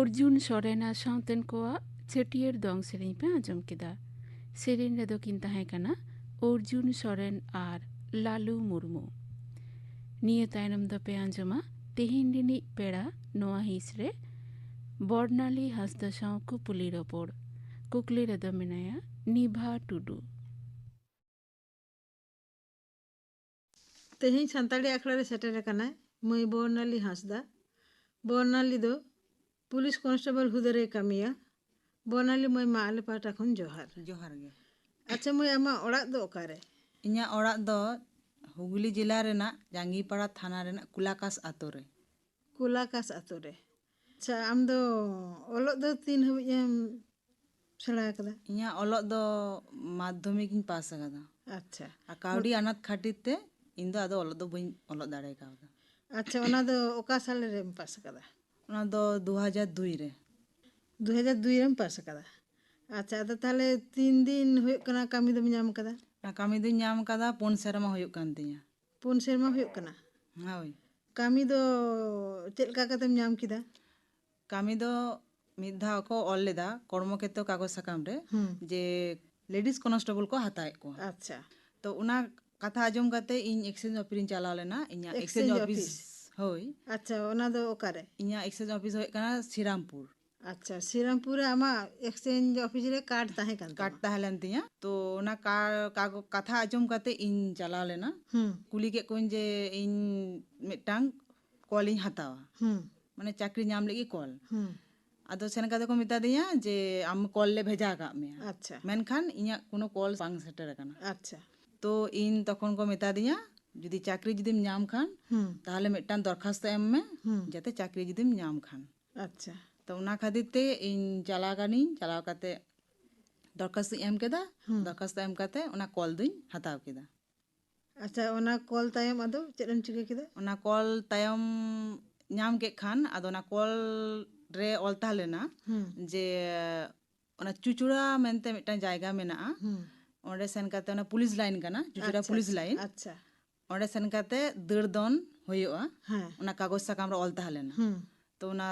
ᱚᱨᱡᱩᱱ ᱥᱚᱨᱮᱱ ᱟᱨ ᱥᱟᱶᱛᱮᱱ ᱠᱚᱣᱟᱜ ᱪᱷᱟᱹᱴᱭᱟᱹᱨ ᱫᱚᱝ ᱥᱮᱨᱮᱧ ᱯᱮ ᱟᱸᱡᱚᱢ ᱠᱮᱫᱟ᱾ ᱥᱮᱨᱮᱧ ᱨᱮᱫᱚ ᱠᱤᱱ ᱛᱟᱦᱮᱸ ᱠᱟᱱᱟ ᱚᱨᱡᱩᱱ ᱥᱚᱨᱮᱱ ᱟᱨ ᱞᱟᱞᱩ ᱢᱩᱨᱢᱩ᱾ ᱱᱤᱭᱟᱹ ᱛᱟᱭᱱᱚᱢ ᱫᱚᱯᱮ ᱟᱸᱡᱚᱢᱟ ᱛᱮᱦᱮᱧ ᱨᱤᱱᱤᱡ ᱯᱮᱲᱟ ᱱᱚᱣᱟ ᱦᱤᱸᱥ ᱨᱮ ᱵᱚᱨᱱᱟᱞᱤ ᱦᱟᱸᱥᱫᱟ ᱥᱟᱶ ᱠᱩᱯᱩᱞᱤ ᱨᱚᱯᱚᱲ᱾ ᱠᱩᱠᱞᱤ ᱨᱮᱫᱚ ᱢᱮᱱᱟᱭᱟ ᱱᱤᱵᱷᱟ ᱴᱩᱰᱩ᱾ ᱛᱮᱦᱮᱧ ᱥᱟᱱᱛᱟᱲᱤ ᱟᱠᱷᱲᱟ ᱨᱮ ᱥᱮᱴᱮᱨ ᱟᱠᱟᱱᱟᱭ ᱢᱟᱹᱭ ᱵᱚᱨᱱᱟᱞᱤ ᱦᱟᱸᱥᱫᱟ᱾ ᱵᱚᱨᱱᱟᱞᱤ ᱫᱚ ᱯᱩᱞᱤᱥ ᱠᱚᱱᱥᱴᱮᱵᱚᱞ ᱦᱩᱫᱟᱹ ᱨᱮᱭ ᱠᱟᱹᱢᱤᱭᱟ᱾ ᱵᱚᱨᱱᱟᱞᱤ ᱢᱟᱹᱭ, ᱢᱟ ᱟᱞᱮ ᱯᱟᱦᱴᱟ ᱠᱷᱚᱱ ᱡᱚᱦᱟᱨ᱾ ᱡᱚᱦᱟᱨ ᱜᱮ᱾ ᱟᱪᱪᱷᱟ ᱢᱟᱹᱭ, ᱟᱢᱟᱜ ᱚᱲᱟᱜ ᱫᱚ ᱚᱠᱟᱨᱮ? ᱤᱧᱟᱹᱜ ᱚᱲᱟᱜ ᱫᱚ ᱦᱩᱜᱽᱞᱤ ᱡᱮᱞᱟ ᱨᱮᱱᱟᱜ ᱡᱟᱸᱜᱤᱯᱟᱲᱟ ᱛᱷᱟᱱᱟ ᱨᱮᱱᱟᱜ ᱠᱩᱞᱟᱠᱟᱥ ᱟᱛᱳ ᱨᱮ᱾ ᱠᱩᱞᱟᱠᱟᱥ ᱟᱛᱳ ᱨᱮ᱾ ᱟᱪᱪᱷᱟ, ᱟᱢ ᱫᱚ ᱚᱞᱚᱜ ᱫᱚ ᱛᱤᱱ ᱦᱟᱹᱵᱤᱡ ᱮᱢ ᱥᱮᱬᱟ ᱟᱠᱟᱫᱟ? ᱤᱧᱟᱹᱜ ᱚᱞᱚᱜ ᱫᱚ ᱢᱟᱫᱽᱫᱷᱚᱢᱤᱠ ᱤᱧ ᱯᱟᱥ ᱟᱠᱟᱫᱟ᱾ ᱟᱪᱪᱷᱟ᱾ ᱟᱨ ᱠᱟᱹᱣᱰᱤ ᱟᱱᱟᱴ ᱠᱷᱟᱹᱛᱤᱨ ᱛᱮ ᱤᱧ ᱫᱚ ᱟᱫᱚ ᱚᱞᱚᱜ ᱫᱚ ᱵᱟᱹᱧ ᱚᱞᱚᱜ ᱫᱟᱲᱮ ᱠᱟᱣᱫᱟ᱾ ᱟᱪᱪᱷᱟ, ᱚᱱᱟ ᱫᱚ ᱚᱠᱟ ᱥᱟᱞ ᱨᱮᱢ ᱯᱟᱥ ᱟᱠᱟᱫᱟ? ᱚᱱᱟ ᱫᱚ ᱫᱩ ᱦᱟᱡᱟᱨ ᱫᱩᱭ ᱨᱮ᱾ ᱫᱩ ᱦᱟᱡᱟᱨ ᱫᱩᱭ ᱨᱮᱢ ᱯᱟᱥ ᱟᱠᱟᱫᱟ᱾ ᱟᱪᱪᱷᱟ, ᱟᱫᱚ ᱛᱟᱦᱚᱞᱮ ᱛᱤᱱ ᱫᱤᱱ ᱦᱩᱭᱩᱜ ᱠᱟᱱᱟ ᱠᱟᱹᱢᱤ ᱫᱚᱢ ᱧᱟᱢ ᱟᱠᱟᱫᱟ? ᱚᱱᱟ ᱠᱟᱹᱢᱤ ᱫᱚᱧ ᱧᱟᱢ ᱟᱠᱟᱫᱟ, ᱯᱩᱱ ᱥᱮᱨᱢᱟ ᱦᱩᱭᱩᱜ ᱠᱟᱱ ᱛᱤᱧᱟ᱾ ᱯᱩᱱ ᱥᱮᱨᱢᱟ ᱦᱩᱭᱩᱜ ᱠᱟᱱᱟ? ᱦᱳᱭ᱾ ᱠᱟᱹᱢᱤ ᱫᱚ ᱪᱮᱫ ᱞᱮᱠᱟ ᱠᱟᱛᱮᱢ ᱧᱟᱢ ᱠᱮᱫᱟ? ᱠᱟᱹᱢᱤ ᱫᱚ ᱢᱤᱫ ᱫᱷᱟᱣ ᱠᱚ ᱚᱞ ᱞᱮᱫᱟ ᱠᱚᱨᱢᱚᱠᱷᱮᱛᱨᱚ ᱠᱟᱜᱚᱡᱽ ᱥᱟᱠᱟᱢ ᱨᱮ, ᱦᱩᱸ᱾ ᱡᱮ ᱞᱮᱰᱤᱥ ᱠᱚᱱᱥᱴᱮᱵᱚᱞ ᱠᱚ ᱦᱟᱛᱟᱣᱮᱫ ᱠᱚᱣᱟ᱾ ᱟᱪᱪᱷᱟ᱾ ᱛᱚ ᱚᱱᱟ ᱠᱟᱛᱷᱟ ᱟᱸᱡᱚᱢ ᱠᱟᱛᱮ ᱤᱧ ᱮᱠᱥᱪᱮᱧᱡᱽ ᱚᱯᱷᱤᱥ ᱤᱧ ᱪᱟᱞᱟᱣ ᱞᱮᱱᱟ᱾ ᱤᱧᱟᱹᱜ ᱮᱠᱥᱪᱮᱧᱡᱽ ᱮᱠᱥᱪᱮᱧᱡᱽ ᱚᱯᱷᱤᱥ? ᱚᱯᱷᱤᱥ, ᱦᱳᱭ᱾ ᱟᱪᱪᱷᱟ, ᱚᱱᱟ ᱫᱚ ᱚᱠᱟᱨᱮ? ᱤᱧᱟᱹᱜ ᱮᱠᱥᱪᱮᱧᱡᱽ ᱚᱯᱷᱤᱥ ᱦᱩᱭᱩᱜ ᱠᱟᱱᱟ ᱥᱨᱤᱨᱟᱢᱯᱩᱨ᱾ ᱟᱪᱪᱷᱟ, ᱥᱨᱤᱨᱟᱢᱯᱩᱨ ᱨᱮ ᱟᱢᱟᱜ ᱮᱠᱥᱪᱮᱧᱡᱽ ᱚᱯᱷᱤᱥ ᱨᱮ ᱠᱟᱨᱰ ᱛᱟᱦᱮᱸ ᱠᱟᱱ ᱛᱟᱢᱟ? ᱠᱟᱨᱰ ᱛᱟᱦᱮᱸ ᱞᱮᱱ ᱛᱤᱧᱟ᱾ ᱛᱚ ᱚᱱᱟ ᱠᱟ-, ᱠᱟᱜᱚ-, ᱠᱟᱛᱷᱟ ᱟᱸᱡᱚᱢ ᱠᱟᱛᱮ ᱤᱧ ᱪᱟᱞᱟᱣ ᱞᱮᱱᱟ᱾ ᱦᱩᱸ᱾ ᱠᱩᱞᱤ ᱠᱮᱫ ᱠᱚᱣᱟᱧ ᱡᱮ ᱤᱧ ᱢᱤᱫᱴᱟᱝ ᱠᱚᱞ ᱤᱧ ᱦᱟᱛᱟᱣᱟ᱾ ᱦᱩᱸ᱾ ᱢᱟᱱᱮ ᱪᱟᱹᱠᱨᱤ ᱧᱟᱢ ᱞᱟᱹᱜᱤᱫ ᱠᱚᱞ᱾ ᱦᱩᱸ᱾ ᱟᱫᱚ ᱥᱮᱱ ᱠᱟᱛᱮ ᱠᱚ ᱢᱮᱛᱟ ᱫᱤᱧᱟ ᱡᱮ ᱟᱢ ᱠᱚᱞ ᱞᱮ ᱵᱷᱮᱡᱟ ᱟᱠᱟᱫ ᱢᱮᱭᱟ᱾ ᱟᱪᱪᱷᱟ᱾ ᱢᱮᱱᱠᱷᱟᱱ ᱤᱧᱟᱹᱜ ᱠᱳᱱᱳ ᱠᱚᱞ ᱵᱟᱝ ᱥᱮᱴᱮᱨ ᱟᱠᱟᱱᱟ᱾ ᱟᱪᱪᱷᱟ᱾ ᱛᱚ ᱤᱧ ᱛᱚᱠᱷᱚᱱ ᱠᱚ ᱢᱮᱛᱟ ᱫᱤᱧᱟ, ᱡᱩᱫᱤ ᱪᱟᱹᱠᱨᱤ ᱡᱩᱫᱤᱢ ᱧᱟᱢ ᱠᱷᱟᱱ, ᱦᱩᱸ᱾ ᱛᱟᱦᱚᱞᱮ ᱢᱤᱫᱴᱟᱝ ᱫᱚᱨᱠᱷᱟᱥᱛᱚ ᱮᱢ ᱢᱮ, ᱦᱩᱸ᱾ ᱡᱟᱛᱮ ᱪᱟᱹᱠᱨᱤ ᱡᱩᱫᱤᱢ ᱧᱟᱢ ᱠᱷᱟᱱ᱾ ᱟᱪᱪᱷᱟ᱾ ᱛᱚ ᱚᱱᱟ ᱠᱷᱟᱹᱛᱤᱨ ᱛᱮ ᱤᱧ ᱪᱟᱞᱟᱣ ᱠᱟᱹᱱᱟᱹᱧ, ᱪᱟᱞᱟᱣ ᱠᱟᱛᱮ ᱫᱚᱨᱠᱷᱟᱥᱛᱚᱧ ᱮᱢ ᱠᱮᱫᱟ᱾ ᱦᱩᱸ᱾ ᱫᱚᱨᱠᱷᱟᱥᱛᱚ ᱮᱢ ᱠᱟᱛᱮ ᱚᱱᱟ ᱠᱚᱞ ᱫᱩᱧ ᱦᱟᱛᱟᱣ ᱠᱮᱫᱟ᱾ ᱟᱪᱪᱷᱟ, ᱚᱱᱟ ᱠᱚᱞ ᱛᱟᱭᱚᱢ ᱟᱫᱚ ᱪᱮᱫ ᱮᱢ ᱪᱤᱠᱟᱹ ᱠᱮᱫᱟ? ᱚᱱᱟ ᱠᱚᱞ ᱛᱟᱭᱚᱢ ᱧᱟᱢ ᱠᱮᱫ ᱠᱷᱟᱱ, ᱟᱫᱚ ᱚᱱᱟ ᱠᱚᱞ ᱨᱮ ᱚᱞ ᱛᱟᱦᱮᱸ ᱞᱮᱱᱟ ᱦᱩᱸ᱾ ᱡᱮ ᱚᱱᱟ ᱪᱩᱪᱩᱲᱟ ᱢᱮᱱᱛᱮ ᱢᱤᱫᱴᱟᱝ ᱡᱟᱭᱜᱟ ᱢᱮᱱᱟᱜᱼᱟ, ᱦᱩᱸ᱾ ᱚᱸᱰᱮ ᱥᱮᱱ ᱠᱟᱛᱮ, ᱚᱱᱟ ᱯᱩᱞᱤᱥ ᱞᱟᱭᱤᱱ ᱠᱟᱱᱟ, ᱪᱩᱪᱩᱲᱟ ᱟᱪᱪᱷᱟ, ᱯᱩᱞᱤᱥ ᱟᱪᱪᱷᱟ, ᱞᱟᱭᱤᱱ, ᱟᱪᱪᱷᱟ᱾ ᱚᱸᱰᱮ ᱥᱮᱱ ᱠᱟᱛᱮ ᱫᱟᱹᱲ ᱫᱚᱱ ᱦᱩᱭᱩᱜᱼᱟ᱾ ᱦᱮᱸ᱾ ᱚᱱᱟ ᱠᱟᱜᱚᱡᱽ ᱥᱟᱠᱟᱢ ᱨᱮ ᱚᱞ ᱛᱟᱦᱮᱸ ᱞᱮᱱᱟ᱾ ᱦᱩᱸ᱾ ᱛᱚ ᱚᱱᱟ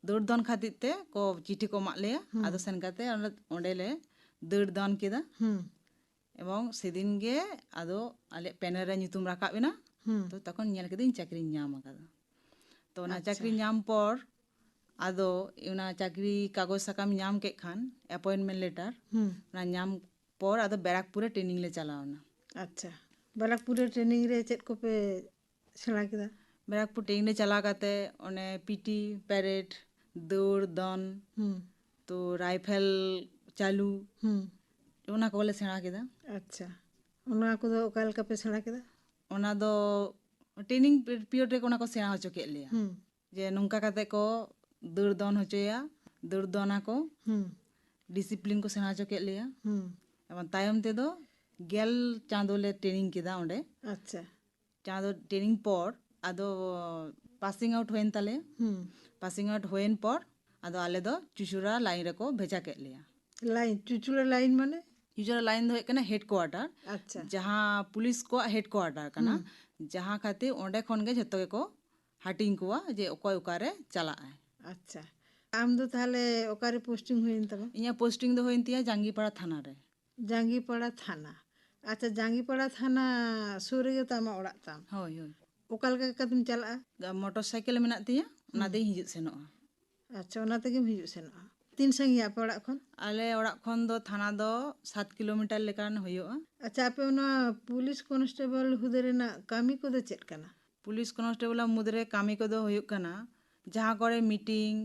ᱫᱟᱹᱲ ᱫᱚᱱ ᱠᱷᱟᱹᱛᱤᱨ ᱛᱮ ᱠᱚ ᱪᱤᱴᱷᱤ ᱠᱚ ᱮᱢᱟᱜ ᱞᱮᱭᱟ᱾ ᱦᱩᱸ᱾ ᱟᱫᱚ ᱥᱮᱱ ᱠᱟᱛᱮ ᱚᱸᱰᱮ, ᱚᱸᱰᱮ ᱞᱮ ᱫᱟᱹᱲ ᱫᱚᱱ ᱠᱮᱫᱟ᱾ ᱦᱩᱸ᱾ ᱮᱵᱚᱝ ᱥᱮᱫᱤᱱ ᱜᱮ ᱟᱫᱚ ᱟᱞᱮᱭᱟᱜ ᱯᱮᱱᱮᱞ ᱨᱮ ᱧᱩᱛᱩᱢ ᱨᱟᱠᱟᱵ ᱮᱱᱟ᱾ ᱦᱩᱸ᱾ ᱛᱚ ᱛᱚᱠᱷᱚᱱ ᱧᱮᱞ ᱠᱮᱫᱟᱹᱧ ᱪᱟᱹᱠᱨᱤᱧ ᱧᱟᱢ ᱟᱠᱟᱫᱟ᱾ ᱛᱚ ᱚᱱᱟ ᱟᱪᱪᱷᱟ᱾ ᱪᱟᱹᱠᱨᱤ ᱧᱟᱢ ᱯᱚᱨ ᱟᱫᱚ ᱚᱱᱟ ᱪᱟᱹᱠᱨᱤ ᱠᱟᱜᱚᱡᱽ ᱥᱟᱠᱟᱢ ᱧᱟᱢ ᱠᱮᱫ ᱠᱷᱟᱱ, ᱮᱯᱚᱭᱮᱱᱴᱢᱮᱱᱴ ᱞᱮᱴᱟᱨ, ᱦᱩᱸ᱾ ᱚᱱᱟ ᱧᱟᱢ ᱯᱚᱨ ᱟᱫᱚ ᱵᱮᱨᱟᱠᱯᱩᱨ ᱨᱮ ᱴᱨᱮᱱᱤᱝ ᱞᱮ ᱪᱟᱞᱟᱣ ᱮᱱᱟ᱾ ᱟᱪᱪᱷᱟ, ᱵᱮᱨᱟᱠᱯᱩᱨ ᱨᱮ ᱴᱨᱮᱱᱤᱝ ᱨᱮ ᱪᱮᱫ ᱠᱚᱯᱮ ᱥᱮᱬᱟ ᱠᱮᱫᱟ? ᱵᱮᱨᱟᱠᱯᱩᱨ ᱴᱨᱮᱱᱤᱝ ᱨᱮ ᱪᱟᱞᱟᱣ ᱠᱟᱛᱮ ᱚᱱᱮ ᱯᱤᱴᱤ, ᱯᱮᱨᱮᱰ, ᱫᱟᱹᱲ, ᱫᱚᱱ, ᱦᱩᱸ᱾ ᱛᱚ ᱨᱟᱭᱯᱷᱮᱞ ᱪᱟᱹᱞᱩ, ᱦᱩᱸ᱾ ᱚᱱᱟ ᱠᱚᱞᱮ ᱥᱮᱬᱟ ᱠᱮᱫᱟ᱾ ᱟᱪᱪᱷᱟ, ᱚᱱᱟ ᱠᱚᱫᱚ ᱚᱠᱟ ᱞᱮᱠᱟ ᱯᱮ ᱥᱮᱬᱟ ᱠᱮᱫᱟ? ᱚᱱᱟ ᱫᱚ ᱴᱨᱮᱱᱤᱝ ᱯᱤᱨᱤᱭᱚᱰ ᱨᱮᱜᱮ ᱚᱱᱟ ᱠᱚ ᱥᱮᱬᱟ ᱦᱚᱪᱚ ᱠᱮᱫ ᱞᱮᱭᱟ᱾ ᱦᱩᱸ᱾ ᱡᱮ ᱱᱚᱝᱠᱟ ᱠᱟᱛᱮ ᱠᱚ ᱫᱟᱹᱲ ᱫᱚᱱ ᱦᱚᱪᱚᱭᱟ, ᱫᱟᱹᱲ ᱫᱚᱱ ᱟᱠᱚ, ᱦᱩᱸ᱾ ᱰᱤᱥᱤᱯᱞᱤᱱ ᱠᱚ ᱥᱮᱬᱟ ᱦᱚᱪᱚ ᱠᱮᱫ ᱞᱮᱭᱟ᱾ ᱦᱩᱸ᱾ ᱮᱵᱚᱝ ᱛᱟᱭᱚᱢ ᱛᱮᱫᱚ ᱜᱮᱞ ᱪᱟᱸᱫᱚ ᱞᱮ ᱴᱨᱮᱱᱤᱝ ᱠᱮᱫᱟ ᱚᱸᱰᱮ᱾ ᱟᱪᱪᱷᱟ᱾ ᱪᱟᱸᱫᱚ ᱴᱨᱮᱱᱤᱝ ᱯᱚᱨ ᱟᱫᱚ ᱯᱟᱥᱤᱝ ᱟᱣᱩᱴ ᱦᱩᱭᱮᱱ ᱛᱟᱞᱮᱭᱟ᱾ ᱦᱩᱸ᱾ ᱯᱟᱥᱤᱝ ᱟᱣᱩᱴ ᱦᱩᱭᱮᱱ ᱯᱚᱨ ᱟᱫᱚ ᱟᱞᱮ ᱫᱚ ᱪᱩᱪᱩᱲᱟ ᱞᱟᱭᱤᱱ ᱨᱮᱠᱚ ᱵᱷᱮᱡᱟ ᱠᱮᱫ ᱞᱮᱭᱟ᱾ ᱞᱟᱭᱤᱱ, ᱪᱩᱪᱩᱲᱟ ᱞᱟᱭᱤᱱ ᱢᱟᱱᱮ? ᱪᱩᱪᱩᱲᱟ ᱞᱟᱭᱤᱱ ᱫᱚ ᱦᱩᱭᱩᱜ ᱠᱟᱱᱟ ᱦᱮᱰ ᱠᱚᱣᱟᱴᱟᱨ, ᱟᱪᱪᱷᱟ᱾ ᱡᱟᱦᱟᱸ ᱯᱩᱞᱤᱥ ᱠᱚᱣᱟᱜ ᱦᱮᱰ ᱠᱚᱣᱟᱴᱟᱨ ᱠᱟᱱᱟ, ᱦᱩᱸ᱾ ᱡᱟᱦᱟᱸ ᱠᱷᱟᱹᱛᱤᱨ ᱚᱸᱰᱮ ᱠᱷᱚᱱ ᱜᱮ ᱡᱷᱚᱛᱚ ᱜᱮᱠᱚ ᱦᱟᱹᱴᱤᱧ ᱠᱚᱣᱟ ᱡᱮ ᱚᱠᱚᱭ ᱚᱠᱟᱨᱮ ᱪᱟᱞᱟᱜ ᱟᱭ᱾ ᱟᱪᱪᱷᱟ, ᱟᱢ ᱫᱚ ᱛᱟᱦᱞᱮ ᱚᱠᱟᱨᱮ ᱯᱳᱥᱴᱤᱝ ᱦᱩᱭᱮᱱ ᱛᱟᱢᱟ? ᱤᱧᱟᱹᱜ ᱯᱳᱥᱴᱤᱝ ᱫᱚ ᱦᱩᱭᱮᱱ ᱛᱤᱧᱟᱹ ᱡᱟᱝᱜᱤᱯᱟᱲᱟ ᱛᱷᱟᱱᱟ ᱨᱮ᱾ ᱡᱟᱝᱜᱤᱯᱟᱲᱟ ᱛᱷᱟᱱᱟ᱾ ᱟᱪᱪᱷᱟ, ᱡᱟᱝᱜᱤᱯᱟᱲᱟ ᱛᱷᱟᱱᱟ ᱥᱩᱨ ᱨᱮᱜᱮ ᱛᱚ ᱟᱢᱟᱜ ᱚᱲᱟᱜ ᱛᱟᱢ? ᱦᱳᱭ, ᱦᱳᱭ᱾ ᱚᱠᱟ ᱞᱮᱠᱟ ᱠᱟᱛᱮᱢ ᱪᱟᱞᱟᱜᱼᱟ? ᱢᱚᱴᱚᱨ ᱥᱟᱭᱠᱮᱞ ᱢᱮᱱᱟᱜ ᱛᱤᱧᱟᱹ, ᱚᱱᱟ ᱦᱩᱸ᱾ ᱛᱮᱧ ᱦᱤᱡᱩᱜ ᱥᱮᱱᱚᱜᱼᱟ᱾ ᱟᱪᱪᱷᱟ, ᱚᱱᱟ ᱛᱮᱜᱮᱢ ᱦᱤᱡᱩᱜ ᱥᱮᱱᱚᱜᱼᱟ᱾ ᱛᱤᱱ ᱥᱟᱺᱜᱤᱧᱟ ᱟᱯᱮ ᱚᱲᱟᱜ ᱠᱷᱚᱱ? ᱟᱞᱮ ᱚᱲᱟᱜ ᱠᱷᱚᱱ ᱫᱚ ᱛᱷᱟᱱᱟ ᱫᱚ ᱥᱟᱛ ᱠᱤᱞᱳᱢᱤᱴᱟᱨ ᱞᱮᱠᱟᱱ ᱦᱩᱭᱩᱜᱼᱟ᱾ ᱟᱪᱪᱷᱟ, ᱟᱯᱮ ᱚᱱᱟ ᱯᱩᱞᱤᱥ ᱠᱚᱱᱥᱴᱮᱵᱚᱞ ᱦᱩᱫᱟᱹ ᱨᱮᱱᱟᱜ ᱠᱟᱹᱢᱤ ᱠᱚᱫᱚ ᱪᱮᱫ ᱠᱟᱱᱟ? ᱯᱩᱞᱤᱥ ᱠᱚᱱᱥᱴᱮᱵᱚᱞᱟᱜ ᱢᱩᱫᱽᱨᱮ ᱠᱟᱹᱢᱤ ᱠᱚᱫᱚ ᱦᱩᱭᱩᱜ ᱠᱟᱱᱟ, ᱡᱟᱦᱟᱸ ᱠᱚᱨᱮ ᱢᱤᱴᱤᱝ,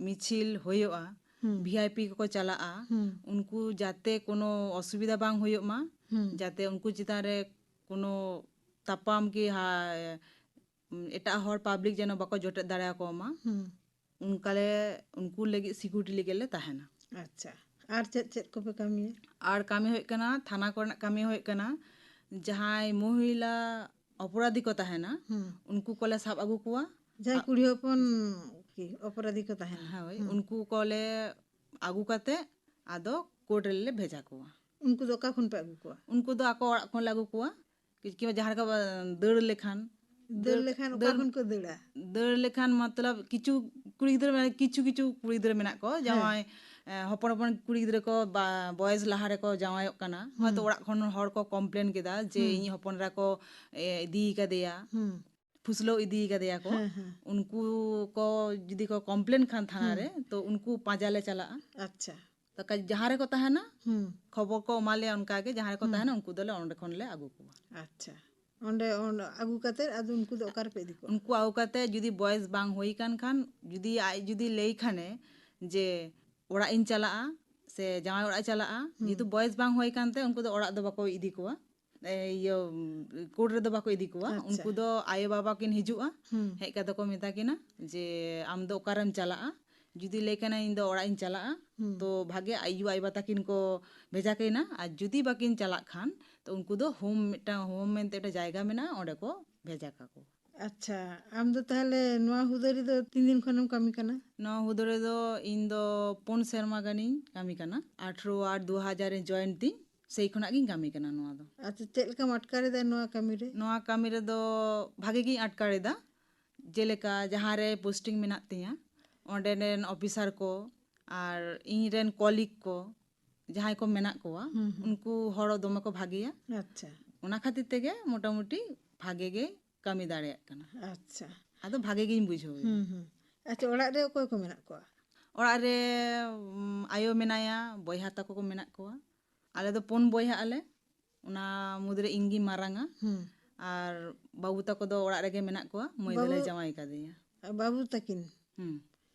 ᱢᱤᱪᱷᱤᱞ ᱦᱩᱭᱩᱜᱼᱟ, ᱦᱩᱸ᱾ ᱵᱷᱤ ᱟᱭ ᱯᱤ ᱠᱚᱠᱚ ᱪᱟᱞᱟᱜᱼᱟ, ᱦᱩᱸ᱾ ᱩᱱᱠᱩ ᱡᱟᱛᱮ ᱠᱳᱱᱳ ᱚᱥᱩᱵᱤᱫᱷᱟ ᱵᱟᱝ ᱦᱩᱭᱩᱜ ᱢᱟ, ᱦᱩᱸ᱾ ᱡᱟᱛᱮ ᱩᱱᱠᱩ ᱪᱮᱛᱟᱱ ᱨᱮ ᱠᱳᱱᱳ ᱛᱟᱯᱟᱢ ᱠᱤ ᱦᱟ-, ᱮᱴᱟᱜ ᱦᱚᱲ ᱯᱟᱵᱽᱞᱤᱠ ᱡᱮᱱᱚ ᱵᱟᱠᱚ ᱡᱚᱴᱮᱫ ᱫᱟᱲᱮᱭᱟᱠᱚ ᱢᱟ, ᱦᱩᱸ᱾ ᱚᱱᱠᱟ ᱞᱮ, ᱩᱱᱠᱩ ᱞᱟᱹᱜᱤᱫ ᱥᱤᱠᱩᱨᱤᱴᱤ ᱞᱟᱹᱜᱤᱫ ᱞᱮ ᱛᱟᱦᱮᱱᱟ᱾ ᱟᱪᱪᱷᱟ, ᱟᱨ ᱪᱮᱫ ᱪᱮᱫ ᱠᱚᱯᱮ ᱠᱟᱹᱢᱤᱭᱟ? ᱟᱨ ᱠᱟᱹᱢᱤ ᱦᱩᱭᱩᱜ ᱠᱟᱱᱟ, ᱛᱷᱟᱱᱟ ᱠᱚᱨᱮᱱᱟᱜ ᱠᱟᱹᱢᱤ ᱦᱩᱭᱩᱜ ᱠᱟᱱᱟ, ᱡᱟᱦᱟᱸᱭ ᱢᱚᱦᱤᱞᱟ ᱚᱯᱚᱨᱟᱫᱷᱤ ᱠᱚ ᱛᱟᱦᱮᱱᱟ, ᱦᱩᱸ᱾ ᱩᱱᱠᱩ ᱠᱚᱞᱮ ᱥᱟᱵ ᱟᱹᱜᱩ ᱠᱚᱣᱟ᱾ ᱡᱟᱦᱟᱸᱭ ᱟ- ᱠᱩᱲᱤ ᱦᱚᱯᱚᱱ ᱠᱤ ᱚᱯᱚᱨᱟᱫᱷᱤ ᱠᱚ ᱛᱟᱦᱮᱱᱟ? ᱦᱳᱭ, ᱦᱩᱸ᱾ ᱩᱱᱠᱩ ᱠᱚᱞᱮ ᱟᱹᱜᱩ ᱠᱟᱛᱮ ᱟᱫᱚ ᱠᱳᱨᱴ ᱨᱮᱞᱮ ᱵᱷᱮᱡᱟ ᱠᱚᱣᱟ᱾ ᱩᱱᱠᱩ ᱫᱚ ᱚᱠᱟ ᱠᱷᱚᱱ ᱯᱮ ᱟᱹᱜᱩ ᱠᱚᱣᱟ? ᱩᱱᱠᱩ ᱫᱚ ᱟᱠᱚ ᱚᱲᱟᱜ ᱠᱷᱚᱱ ᱞᱮ ᱟᱹᱜᱩ ᱠᱚᱣᱟ, ᱠᱤ-, ᱠᱤᱝᱵᱟ ᱡᱟᱦᱟᱸ ᱨᱮᱠᱚ, ᱟᱸ, ᱫᱟᱹᱲ ᱞᱮᱠᱷᱟᱱ, ᱫᱟᱹᱲ ᱞᱮᱠᱷᱟᱱ ᱚᱠᱟ ᱠᱷᱚᱱ ᱠᱚ ᱫᱟᱹᱲᱟ? ᱫᱟᱹᱲ ᱞᱮᱠᱷᱟᱱ ᱢᱚᱛᱞᱚᱵ ᱠᱤᱪᱷᱩ ᱠᱩᱲᱤ ᱜᱤᱫᱽᱨᱟᱹ, ᱢᱟᱱᱮ ᱠᱤᱪᱷᱩ ᱠᱤᱪᱷᱩ ᱠᱩᱲᱤ ᱜᱤᱫᱽᱨᱟᱹ ᱢᱮᱱᱟᱜ ᱠᱚ, ᱦᱮᱸ᱾ ᱡᱟᱶᱟᱭ, ᱮ, ᱦᱚᱯᱚᱱ ᱦᱚᱯᱚᱱ ᱠᱩᱲᱤ ᱜᱤᱫᱽᱨᱟᱹ ᱠᱚ ᱵᱟ-, ᱵᱚᱭᱮᱥ ᱞᱟᱦᱟ ᱨᱮᱠᱚ ᱡᱟᱶᱟᱭᱚᱜ ᱠᱟᱱᱟ, ᱦᱩᱸ᱾ ᱦᱚᱭᱛᱳ ᱚᱲᱟᱜ ᱠᱷᱚᱱ ᱦᱚᱲ ᱠᱚ ᱠᱚᱢᱯᱞᱮᱱ ᱠᱮᱫᱟ ᱡᱮ, ᱦᱩᱸ᱾ ᱤᱧᱤᱡ ᱦᱚᱯᱚᱱ ᱮᱨᱟ ᱠᱚ, ᱮ, ᱤᱫᱤ ᱠᱟᱫᱮᱭᱟ, ᱦᱩᱸ᱾ ᱯᱷᱩᱥᱞᱟᱹᱣ ᱤᱫᱤ ᱠᱟᱫᱮᱭᱟ ᱠᱚ, ᱦᱮᱸ, ᱦᱮᱸ᱾ ᱩᱱᱠᱩ ᱠᱚ ᱡᱩᱫᱤ ᱠᱚ ᱠᱚᱢᱯᱞᱮᱱ ᱠᱷᱟᱱ ᱛᱷᱟᱱᱟ ᱦᱩᱸ᱾ ᱨᱮ, ᱛᱚ ᱩᱱᱠᱩ ᱯᱟᱸᱡᱟ ᱞᱮ ᱪᱟᱞᱟᱜᱼᱟ᱾ ᱟᱪᱪᱷᱟ᱾ ᱛᱚ ᱠᱟ-, ᱡᱟᱦᱟᱸ ᱨᱮᱠᱚ ᱛᱟᱦᱮᱱᱟ, ᱦᱩᱸ᱾ ᱠᱷᱚᱵᱚᱨ ᱠᱚ ᱮᱢᱟ ᱞᱮᱭᱟ, ᱚᱱᱠᱟ ᱜᱮ ᱡᱟᱦᱟᱸ ᱨᱮᱠᱚ ᱦᱩᱸ᱾ ᱛᱟᱦᱮᱱᱟ, ᱩᱱᱠᱩ ᱫᱚᱞᱮ ᱚᱸᱰᱮ ᱠᱷᱚᱱ ᱞᱮ ᱟᱹᱜᱩ ᱠᱚᱣᱟ᱾ ᱟᱪᱪᱷᱟ, ᱚᱸᱰᱮ, ᱚᱸᱰᱮ ᱟᱹᱜᱩ ᱠᱟᱛᱮ ᱟᱫᱚ ᱩᱱᱠᱩ ᱫᱚ ᱚᱠᱟ ᱨᱮᱯᱮ ᱤᱫᱤ ᱠᱚᱣᱟ? ᱩᱱᱠᱩ ᱟᱹᱜᱩ ᱠᱟᱛᱮ ᱡᱩᱫᱤ ᱵᱚᱭᱮᱥ ᱵᱟᱝ ᱦᱩᱭ ᱠᱟᱱ ᱠᱷᱟᱱ, ᱡᱩᱫᱤ ᱟᱡ ᱡᱩᱫᱤ ᱞᱟᱹᱭ ᱠᱷᱟᱱᱮ ᱡᱮ ᱚᱲᱟᱜ ᱤᱧ ᱪᱟᱞᱟᱜᱼᱟ ᱥᱮ ᱡᱟᱶᱟᱭ ᱚᱲᱟᱜ ᱤᱧ ᱪᱟᱞᱟᱜᱼᱟ, ᱦᱩᱸ᱾ ᱡᱮᱦᱮᱛᱩ ᱵᱚᱭᱮᱥ ᱵᱟᱝ ᱦᱩᱭ ᱠᱟᱱᱛᱮ ᱩᱱᱠᱩ ᱫᱚ ᱚᱲᱟᱜ ᱫᱚ ᱵᱟᱠᱚ ᱤᱫᱤ ᱠᱚᱣᱟ, ᱮ, ᱤᱭᱟᱹ, ᱠᱳᱨᱴ ᱨᱮᱫᱚ ᱵᱟᱠᱚ ᱤᱫᱤ ᱠᱚᱣᱟ᱾ ᱟᱪᱪᱷᱟ᱾ ᱩᱱᱠᱩ ᱫᱚ ᱟᱭᱳ ᱵᱟᱵᱟ ᱠᱤᱱ ᱦᱤᱡᱩᱜᱼᱟ, ᱦᱩᱸ᱾ ᱦᱮᱡ ᱠᱟᱛᱮ ᱠᱚ ᱢᱮᱛᱟ ᱠᱤᱱᱟ ᱡᱮ, "ᱟᱢ ᱫᱚ ᱚᱠᱟᱨᱮᱢ ᱪᱟᱞᱟᱜᱼᱟ?" ᱡᱩᱫᱤ ᱞᱟᱹᱭ ᱠᱟᱱᱟ, "ᱤᱧ ᱫᱚ ᱚᱲᱟᱜ ᱤᱧ ᱪᱟᱞᱟᱜᱼᱟ," ᱦᱩᱸ᱾ ᱛᱚ ᱵᱷᱟᱜᱮ ᱟᱭᱳ ᱟᱭᱳ ᱵᱟᱵᱟ ᱛᱟᱹᱠᱤᱱ ᱠᱚ ᱵᱷᱮᱡᱟ ᱠᱟᱹᱠᱤᱱᱟ, ᱟᱨ ᱡᱩᱫᱤ ᱵᱟᱹᱠᱤᱱ ᱪᱟᱞᱟᱜ ᱠᱷᱟᱱ, ᱛᱚ ᱩᱱᱠᱩ ᱫᱚ ᱦᱳᱢ, ᱢᱤᱫᱴᱟᱝ ᱦᱳᱢ ᱢᱮᱱᱛᱮ ᱢᱤᱫᱴᱟᱝ ᱡᱟᱭᱜᱟ ᱢᱮᱱᱟᱜᱼᱟ, ᱚᱸᱰᱮ ᱠᱚ ᱵᱷᱮᱡᱟ ᱠᱟᱠᱚᱣᱟ᱾ ᱟᱪᱪᱷᱟ, ᱟᱢ ᱫᱚ ᱛᱟᱦᱞᱮ ᱱᱚᱣᱟ ᱦᱩᱫᱟᱹ ᱨᱮᱫᱚ ᱛᱤᱱ ᱫᱤᱱ ᱠᱷᱚᱱᱮᱢ ᱠᱟᱹᱢᱤ ᱠᱟᱱᱟ? ᱱᱚᱣᱟ ᱦᱩᱫᱟᱹ ᱨᱮᱫᱚ ᱤᱧ ᱫᱚ ᱯᱩᱱ ᱥᱮᱨᱢᱟ ᱜᱟᱱᱤᱧ ᱠᱟᱹᱢᱤ ᱠᱟᱱᱟ᱾ ᱟᱴᱷᱨᱚ ᱟᱴ ᱫᱩ ᱦᱟᱡᱟᱨ ᱨᱮ ᱡᱚᱭᱮᱱ ᱛᱤᱧ, ᱥᱮᱭ ᱠᱷᱚᱱᱟᱜ ᱜᱤᱧ ᱠᱟᱹᱢᱤ ᱠᱟᱱᱟ ᱱᱚᱣᱟ ᱫᱚ᱾ ᱟᱪᱪᱷᱟ, ᱪᱮᱫ ᱞᱮᱠᱟᱢ ᱟᱴᱠᱟᱨ ᱮᱫᱟ ᱱᱚᱣᱟ ᱠᱟᱹᱢᱤ ᱨᱮ? ᱱᱚᱣᱟ ᱠᱟᱹᱢᱤ ᱨᱮᱫᱚ ᱵᱷᱟᱜᱮ ᱜᱤᱧ ᱟᱴᱠᱟᱨ ᱮᱫᱟ᱾ ᱡᱮᱞᱮᱠᱟ ᱡᱟᱦᱟᱸ ᱨᱮ ᱯᱳᱥᱴᱤᱝ ᱢᱮᱱᱟᱜ ᱛᱤᱧᱟ, ᱚᱸᱰᱮ ᱨᱮᱱ ᱚᱯᱷᱤᱥᱟᱨ ᱠᱚ ᱟᱨ ᱤᱧ ᱨᱮᱱ ᱠᱚᱞᱤᱜᱽ ᱠᱚ ᱡᱟᱦᱟᱸᱭ ᱠᱚ ᱢᱮᱱᱟᱜ ᱠᱚᱣᱟ, ᱦᱩᱸ, ᱦᱩᱸ᱾ ᱩᱱᱠᱩ ᱦᱚᱲ ᱫᱚᱢᱮ ᱠᱚ ᱵᱷᱟᱜᱮᱭᱟ᱾ ᱟᱪᱪᱷᱟ᱾ ᱚᱱᱟ ᱠᱷᱟᱹᱛᱤᱨ ᱛᱮᱜᱮ ᱢᱚᱴᱟᱢᱩᱴᱤ ᱵᱷᱟᱜᱮ ᱜᱮ ᱠᱟᱹᱢᱤ ᱫᱟᱲᱮᱭᱟᱜ ᱠᱟᱱᱟ᱾ ᱟᱪᱪᱷᱟ᱾ ᱟᱫᱚ ᱵᱷᱟᱜᱮ ᱜᱤᱧ ᱵᱩᱡᱷᱟᱹᱣ ᱮᱫᱟ᱾ ᱦᱩᱸ, ᱦᱩᱸ᱾ ᱟᱪᱪᱷᱟ, ᱚᱲᱟᱜ ᱨᱮ ᱚᱠᱚᱭ ᱠᱚ ᱢᱮᱱᱟᱜ ᱠᱚᱣᱟ? ᱚᱲᱟᱜ ᱨᱮ, ᱩᱢ, ᱟᱭᱳ ᱢᱮᱱᱟᱭᱟ, ᱵᱚᱭᱦᱟ ᱛᱟᱠᱚ ᱠᱚ ᱢᱮᱱᱟᱜ ᱠᱚᱣᱟ᱾ ᱟᱞᱮ ᱫᱚ ᱯᱩᱱ ᱵᱚᱭᱦᱟᱜ ᱟᱞᱮ, ᱚᱱᱟ ᱢᱩᱫᱽᱨᱮ ᱤᱧ ᱜᱤᱧ ᱢᱟᱨᱟᱝᱟ᱾ ᱦᱩᱸ᱾ ᱟᱨ ᱵᱟᱹᱵᱩ ᱛᱟᱠᱚ ᱫᱚ ᱚᱲᱟᱜ ᱨᱮᱜᱮ ᱢᱮᱱᱟᱜ ᱠᱚᱣᱟ, ᱢᱟᱹᱭ ᱫᱚᱞᱮ ᱵᱟᱹᱵᱩ ᱡᱟᱶᱟᱭ ᱠᱟᱫᱮᱭᱟ᱾ ᱟᱨ ᱵᱟᱹᱵᱩ ᱛᱟᱹᱠᱤᱱ? ᱦᱩᱸ᱾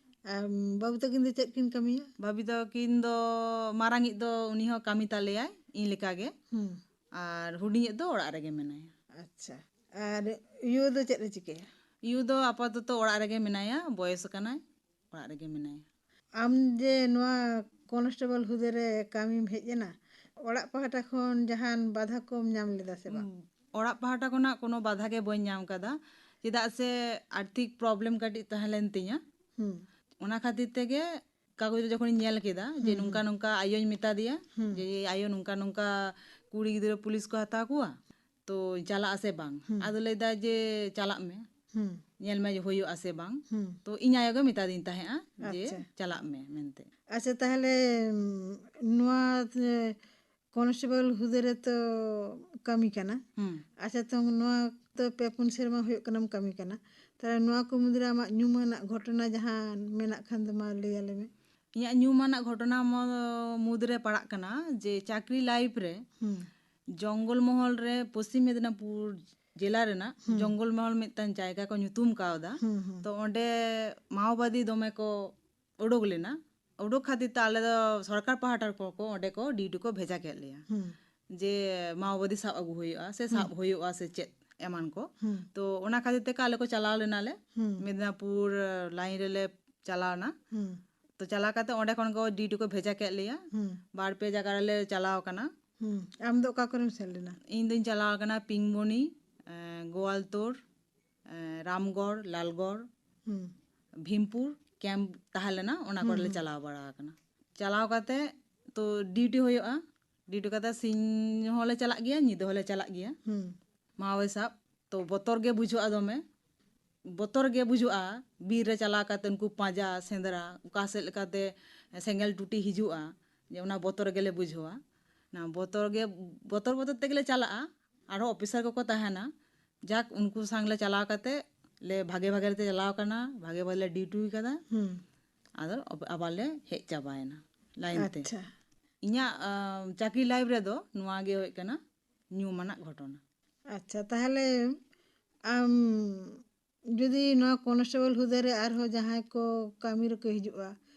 ᱟᱨ ᱵᱟᱹᱵᱩ ᱛᱟᱹᱠᱤᱱ ᱫᱚ ᱪᱮᱫ ᱠᱤᱱ ᱠᱟᱹᱢᱤᱭᱟ? ᱵᱟᱹᱵᱩ ᱛᱟᱹᱠᱤᱱ ᱫᱚ, ᱢᱟᱨᱟᱝᱤᱡ ᱫᱚ ᱩᱱᱤ ᱦᱚᱸ ᱠᱟᱹᱢᱤ ᱛᱟᱞᱮᱭᱟᱭ ᱤᱧ ᱞᱮᱠᱟ ᱜᱮ᱾ ᱦᱩᱸ᱾ ᱟᱨ ᱦᱩᱰᱤᱧᱤᱡ ᱫᱚ ᱚᱲᱟᱜ ᱨᱮᱜᱮ ᱢᱮᱱᱟᱭᱟ᱾ ᱟᱪᱪᱷᱟ᱾ ᱟᱨ ᱭᱩ ᱫᱚ ᱪᱮᱫ ᱮ ᱪᱤᱠᱟᱹᱭᱟ? ᱭᱩ ᱫᱚ ᱟᱯᱟᱛᱚᱛᱚ ᱚᱲᱟᱜ ᱨᱮᱜᱮ ᱢᱮᱱᱟᱭᱟ, ᱵᱚᱭᱮᱥ ᱟᱠᱟᱱᱟᱭ, ᱚᱲᱟᱜ ᱨᱮᱜᱮ ᱢᱮᱱᱟᱭᱟ᱾ ᱟᱢ ᱡᱮ ᱱᱚᱣᱟ ᱠᱚᱱᱥᱴᱮᱵᱚᱞ ᱦᱩᱫᱟᱹ ᱨᱮ ᱠᱟᱹᱢᱤᱢ ᱦᱮᱡ ᱮᱱᱟ, ᱚᱲᱟᱜ ᱯᱟᱦᱴᱟ ᱠᱷᱚᱱ ᱡᱟᱦᱟᱱ ᱵᱟᱫᱷᱟ ᱠᱚᱢ ᱧᱟᱢ ᱞᱮᱫᱟ ᱥᱮ ᱵᱟᱝ? ᱩᱸ, ᱚᱲᱟᱜ ᱯᱟᱦᱴᱟ ᱠᱷᱚᱱᱟᱜ ᱠᱳᱱᱳ ᱵᱟᱫᱷᱟ ᱜᱮ ᱵᱟᱹᱧ ᱧᱟᱢ ᱠᱟᱫᱟ, ᱪᱮᱫᱟᱜ ᱥᱮ ᱟᱨᱛᱷᱤᱠ ᱯᱨᱚᱵᱞᱮᱢ ᱠᱟᱹᱴᱤᱡ ᱛᱟᱦᱮᱸ ᱞᱮᱱ ᱛᱤᱧᱟ᱾ ᱦᱩᱸ᱾ ᱚᱱᱟ ᱠᱷᱟᱹᱛᱤᱨ ᱛᱮᱜᱮ ᱠᱟᱜᱚᱡᱽ ᱨᱮ ᱡᱚᱠᱷᱚᱱᱤᱧ ᱧᱮᱞ ᱠᱮᱫᱟ ᱡᱮ ᱦᱩᱸ, ᱱᱚᱝᱠᱟ ᱦᱩᱸ᱾ ᱱᱚᱝᱠᱟ ᱟᱭᱳᱧ ᱢᱮᱛᱟ ᱫᱮᱭᱟ ᱦᱩᱸ᱾ ᱡᱮ, "ᱟᱭᱳ, ᱱᱚᱝᱠᱟ ᱱᱚᱝᱠᱟ ᱠᱩᱲᱤ ᱜᱤᱫᱽᱨᱟᱹ ᱯᱩᱞᱤᱥ ᱠᱚ ᱦᱟᱛᱟᱣ ᱠᱚᱣᱟ, ᱛᱚ ᱪᱟᱞᱟᱜ ᱟᱥᱮ ᱵᱟᱝ? ᱦᱩᱸ᱾ ᱟᱫᱚ ᱞᱟᱹᱭᱫᱟ ᱡᱮ ᱪᱟᱞᱟᱜ ᱢᱮ, ᱦᱩᱸ᱾ ᱧᱮᱞ ᱢᱮ ᱡᱮ ᱦᱩᱭᱩᱜ ᱟᱥᱮ ᱵᱟᱝ᱾ ᱦᱩᱸ᱾ ᱛᱚ ᱤᱧ ᱟᱭᱳ ᱜᱮ ᱢᱮᱛᱟᱫᱤᱧ ᱛᱟᱦᱮᱸᱜᱼᱟ ᱡᱮ ᱟᱪᱪᱷᱟ᱾ ᱪᱟᱞᱟᱜ ᱢᱮ ᱢᱮᱱᱛᱮ᱾ ᱟᱪᱪᱷᱟ, ᱛᱟᱦᱚᱞᱮ ᱩᱢ, ᱱᱚᱣᱟ ᱮ, ᱠᱚᱱᱥᱴᱮᱵᱚᱞ ᱦᱩᱫᱟᱹ ᱨᱮᱛᱚ ᱠᱟᱹᱢᱤ ᱠᱟᱱᱟ᱾ ᱦᱩᱸ᱾ ᱟᱪᱪᱷᱟ, ᱛᱚ ᱱᱚᱣᱟ ᱛᱚ ᱯᱮ ᱯᱩᱱ ᱥᱮᱨᱢᱟ ᱦᱩᱭᱩᱜ ᱠᱟᱱᱟᱢ ᱠᱟᱹᱢᱤ ᱠᱟᱱᱟ, ᱛᱟᱦᱚᱞᱮ ᱱᱚᱣᱟ ᱠᱚ ᱢᱩᱫᱽᱨᱮ ᱟᱢᱟᱜ ᱧᱩᱢᱟᱱᱟᱜ ᱜᱷᱚᱴᱚᱱᱟ ᱡᱟᱦᱟᱸ ᱢᱮᱱᱟᱜ ᱠᱷᱟᱱ ᱫᱚ ᱢᱟ ᱞᱟᱹᱭ ᱟᱞᱮ ᱢᱮ᱾ ᱤᱧᱟᱹᱜ ᱧᱩᱢᱟᱱᱟᱜ ᱜᱷᱚᱴᱚᱱᱟ ᱢᱚ- ᱢᱩᱫᱽᱨᱮ ᱯᱟᱲᱟᱜ ᱠᱟᱱᱟ ᱡᱮ ᱪᱟᱹᱠᱨᱤ ᱞᱟᱭᱤᱯᱷ ᱨᱮ ᱦᱩᱸ᱾ ᱡᱚᱝᱜᱚᱞ ᱢᱚᱦᱚᱞ ᱨᱮ, ᱯᱚᱥᱪᱤᱢ ᱢᱮᱫᱽᱱᱟᱯᱩᱨ ᱡᱮᱞᱟ ᱨᱮᱱᱟᱜ ᱦᱩᱸ᱾ ᱡᱚᱝᱜᱚᱞ ᱢᱚᱦᱚᱞ ᱢᱤᱫᱴᱟᱝ ᱡᱟᱭᱜᱟ ᱠᱚ ᱧᱩᱛᱩᱢ ᱠᱟᱣᱫᱟ᱾ ᱦᱩᱸ, ᱦᱩᱸ᱾ ᱛᱚ ᱚᱸᱰᱮ ᱢᱟᱣᱵᱟᱫᱤ ᱫᱚᱢᱮ ᱠᱚ ᱩᱰᱩᱠ ᱞᱮᱱᱟ᱾ ᱩᱰᱩᱠ ᱠᱷᱟᱹᱛᱤᱨ ᱛᱮ ᱟᱞᱮ ᱫᱚ ᱥᱚᱨᱠᱟᱨ ᱯᱟᱦᱴᱟ ᱠᱚ ᱠᱚ ᱚᱸᱰᱮ ᱠᱚ ᱰᱤᱭᱩᱴᱤ ᱠᱚ ᱵᱷᱮᱡᱟ ᱠᱮᱫ ᱞᱮᱭᱟ ᱦᱩᱸ᱾ ᱡᱮ ᱢᱟᱣᱵᱟᱫᱤ ᱥᱟᱵ ᱟᱹᱜᱩ ᱦᱩᱭᱩᱜᱼᱟ ᱥᱮ ᱥᱟᱵ ᱦᱩᱭᱩᱜᱼᱟ ᱥᱮ ᱪᱮᱫ ᱮᱢᱟᱱ ᱠᱚ᱾ ᱦᱩᱸ᱾ ᱛᱚ ᱚᱱᱟ ᱠᱷᱟᱹᱛᱤᱨ ᱛᱮ ᱟᱞᱮ ᱠᱚ ᱪᱟᱞᱟᱣ ᱞᱮᱱᱟᱞᱮ ᱦᱩᱸ᱾ ᱢᱮᱫᱽᱱᱟᱯᱩᱨ ᱞᱟᱭᱤᱱ ᱨᱮᱞᱮ ᱪᱟᱞᱟᱣ ᱮᱱᱟ᱾ ᱦᱩᱸ᱾ ᱛᱚ ᱪᱟᱞᱟᱣ ᱠᱟᱛᱮ ᱚᱸᱰᱮ ᱠᱷᱚᱱ ᱠᱚ ᱰᱤᱭᱩᱴᱤ ᱠᱚ ᱵᱷᱮᱡᱟ ᱠᱮᱫ ᱞᱮᱭᱟ᱾ ᱦᱩᱸ᱾ ᱵᱟᱨ ᱯᱮ ᱡᱟᱭᱜᱟ ᱨᱮᱞᱮ ᱪᱟᱞᱟᱣ ᱠᱟᱱᱟ᱾ ᱦᱩᱸ᱾ ᱟᱢ ᱫᱚ ᱚᱠᱟ ᱠᱚᱨᱮᱢ ᱥᱮᱱ ᱞᱮᱱᱟ? ᱤᱧ ᱫᱚᱧ ᱪᱟᱞᱟᱣ ᱠᱟᱱᱟ ᱯᱤᱝᱵᱚᱱᱤ, ᱮᱸ, ᱜᱳᱣᱟᱞᱛᱳᱲ, ᱮᱸ, ᱨᱟᱢᱜᱚᱲ, ᱞᱟᱞᱜᱚᱲ, ᱦᱩᱸ᱾ ᱵᱷᱤᱢᱯᱩᱨ ᱠᱮᱢᱯ ᱛᱟᱦᱮᱸ ᱞᱮᱱᱟ, ᱚᱱᱟ ᱦᱩᱸ, ᱠᱚᱨᱮ ᱞᱮ ᱦᱩᱸ᱾ ᱪᱟᱞᱟᱣ ᱵᱟᱲᱟ ᱟᱠᱟᱱᱟ᱾ ᱪᱟᱞᱟᱣ ᱠᱟᱛᱮ ᱛᱚ ᱰᱤᱭᱩᱴᱤ ᱦᱩᱭᱩᱜᱼᱟ, ᱰᱤᱭᱩᱴᱤ ᱠᱟᱛᱮ ᱥᱤᱧ ᱦᱚᱸᱞᱮ ᱪᱟᱞᱟᱜ ᱜᱮᱭᱟ, ᱧᱤᱫᱟᱹ ᱦᱚᱸᱞᱮ ᱪᱟᱞᱟᱜ ᱜᱮᱭᱟ᱾ ᱦᱩᱸ᱾ ᱢᱟᱣᱮ ᱥᱟᱵ ᱛᱚ ᱵᱚᱛᱚᱨ ᱜᱮ ᱵᱩᱡᱷᱟᱹᱜᱼᱟ ᱫᱚᱢᱮ, ᱵᱚᱛᱚᱨ ᱜᱮ ᱵᱩᱡᱷᱟᱹᱜᱼᱟ᱾ ᱵᱤᱨ ᱨᱮ ᱪᱟᱞᱟᱣ ᱠᱟᱛᱮ ᱩᱱᱠᱩ ᱯᱟᱸᱡᱟ ᱥᱮᱸᱫᱽᱨᱟ, ᱚᱠᱟ ᱥᱮᱫ ᱞᱮᱠᱟᱛᱮ ᱥᱮᱸᱜᱮᱞ ᱴᱩᱴᱤ ᱦᱤᱡᱩᱜᱼᱟ, ᱡᱮ ᱚᱱᱟ ᱵᱚᱛᱚᱨ ᱜᱮᱞᱮ ᱵᱩᱡᱷᱟᱹᱣᱟ᱾ ᱚᱱᱟ ᱵᱚᱛᱚᱨ ᱜᱮ, ᱵᱚᱛᱚᱨ ᱵᱚᱛᱚᱨ ᱛᱮᱜᱮᱞᱮ ᱪᱟᱞᱟᱜᱼᱟ᱾ ᱟᱨᱦᱚᱸ ᱚᱯᱷᱤᱥᱟᱨ ᱠᱚᱠᱚ ᱛᱟᱦᱮᱱᱟ, ᱡᱟᱠ ᱩᱱᱠᱩ ᱥᱟᱝ ᱞᱮ ᱪᱟᱞᱟᱣ ᱠᱟᱛᱮ ᱞᱮ ᱵᱷᱟᱜᱮ ᱵᱷᱟᱜᱮ ᱞᱮ ᱪᱟᱞᱟᱣ ᱠᱟᱱᱟ, ᱵᱷᱟᱜᱮ ᱵᱷᱟᱜᱮ ᱞᱮ ᱰᱤᱭᱩᱴᱤ ᱠᱟᱫᱟ᱾ ᱦᱩᱸ᱾ ᱟᱫᱚ ᱟᱵ- ᱟᱵᱟᱨ ᱞᱮ ᱦᱮᱡ ᱪᱟᱵᱟᱭᱮᱱᱟ ᱞᱟᱭᱤᱱ ᱛᱮ᱾ ᱟᱪᱪᱷᱟ᱾ ᱤᱧᱟᱹᱜ ᱟᱸ, ᱪᱟᱹᱠᱨᱤ ᱞᱟᱭᱤᱯᱷ ᱨᱮᱫᱚ ᱱᱚᱣᱟ ᱜᱮ ᱦᱩᱭᱩᱜ ᱠᱟᱱᱟ ᱧᱩᱢᱟᱱᱟᱜ ᱜᱷᱚᱴᱚᱱᱟ᱾ ᱟᱪᱪᱷᱟ, ᱛᱟᱦᱚᱞᱮ ᱟᱢ ᱡᱩᱫᱤ ᱱᱚᱣᱟ ᱠᱚᱱᱥᱴᱮᱵᱚᱞ ᱦᱩᱫᱟᱹ ᱨᱮ ᱟᱨᱦᱚᱸ ᱡᱟᱦᱟᱸᱭ ᱠᱚ ᱠᱟᱹᱢᱤ ᱨᱮᱠᱚ ᱦᱤᱡᱩᱜᱼᱟ,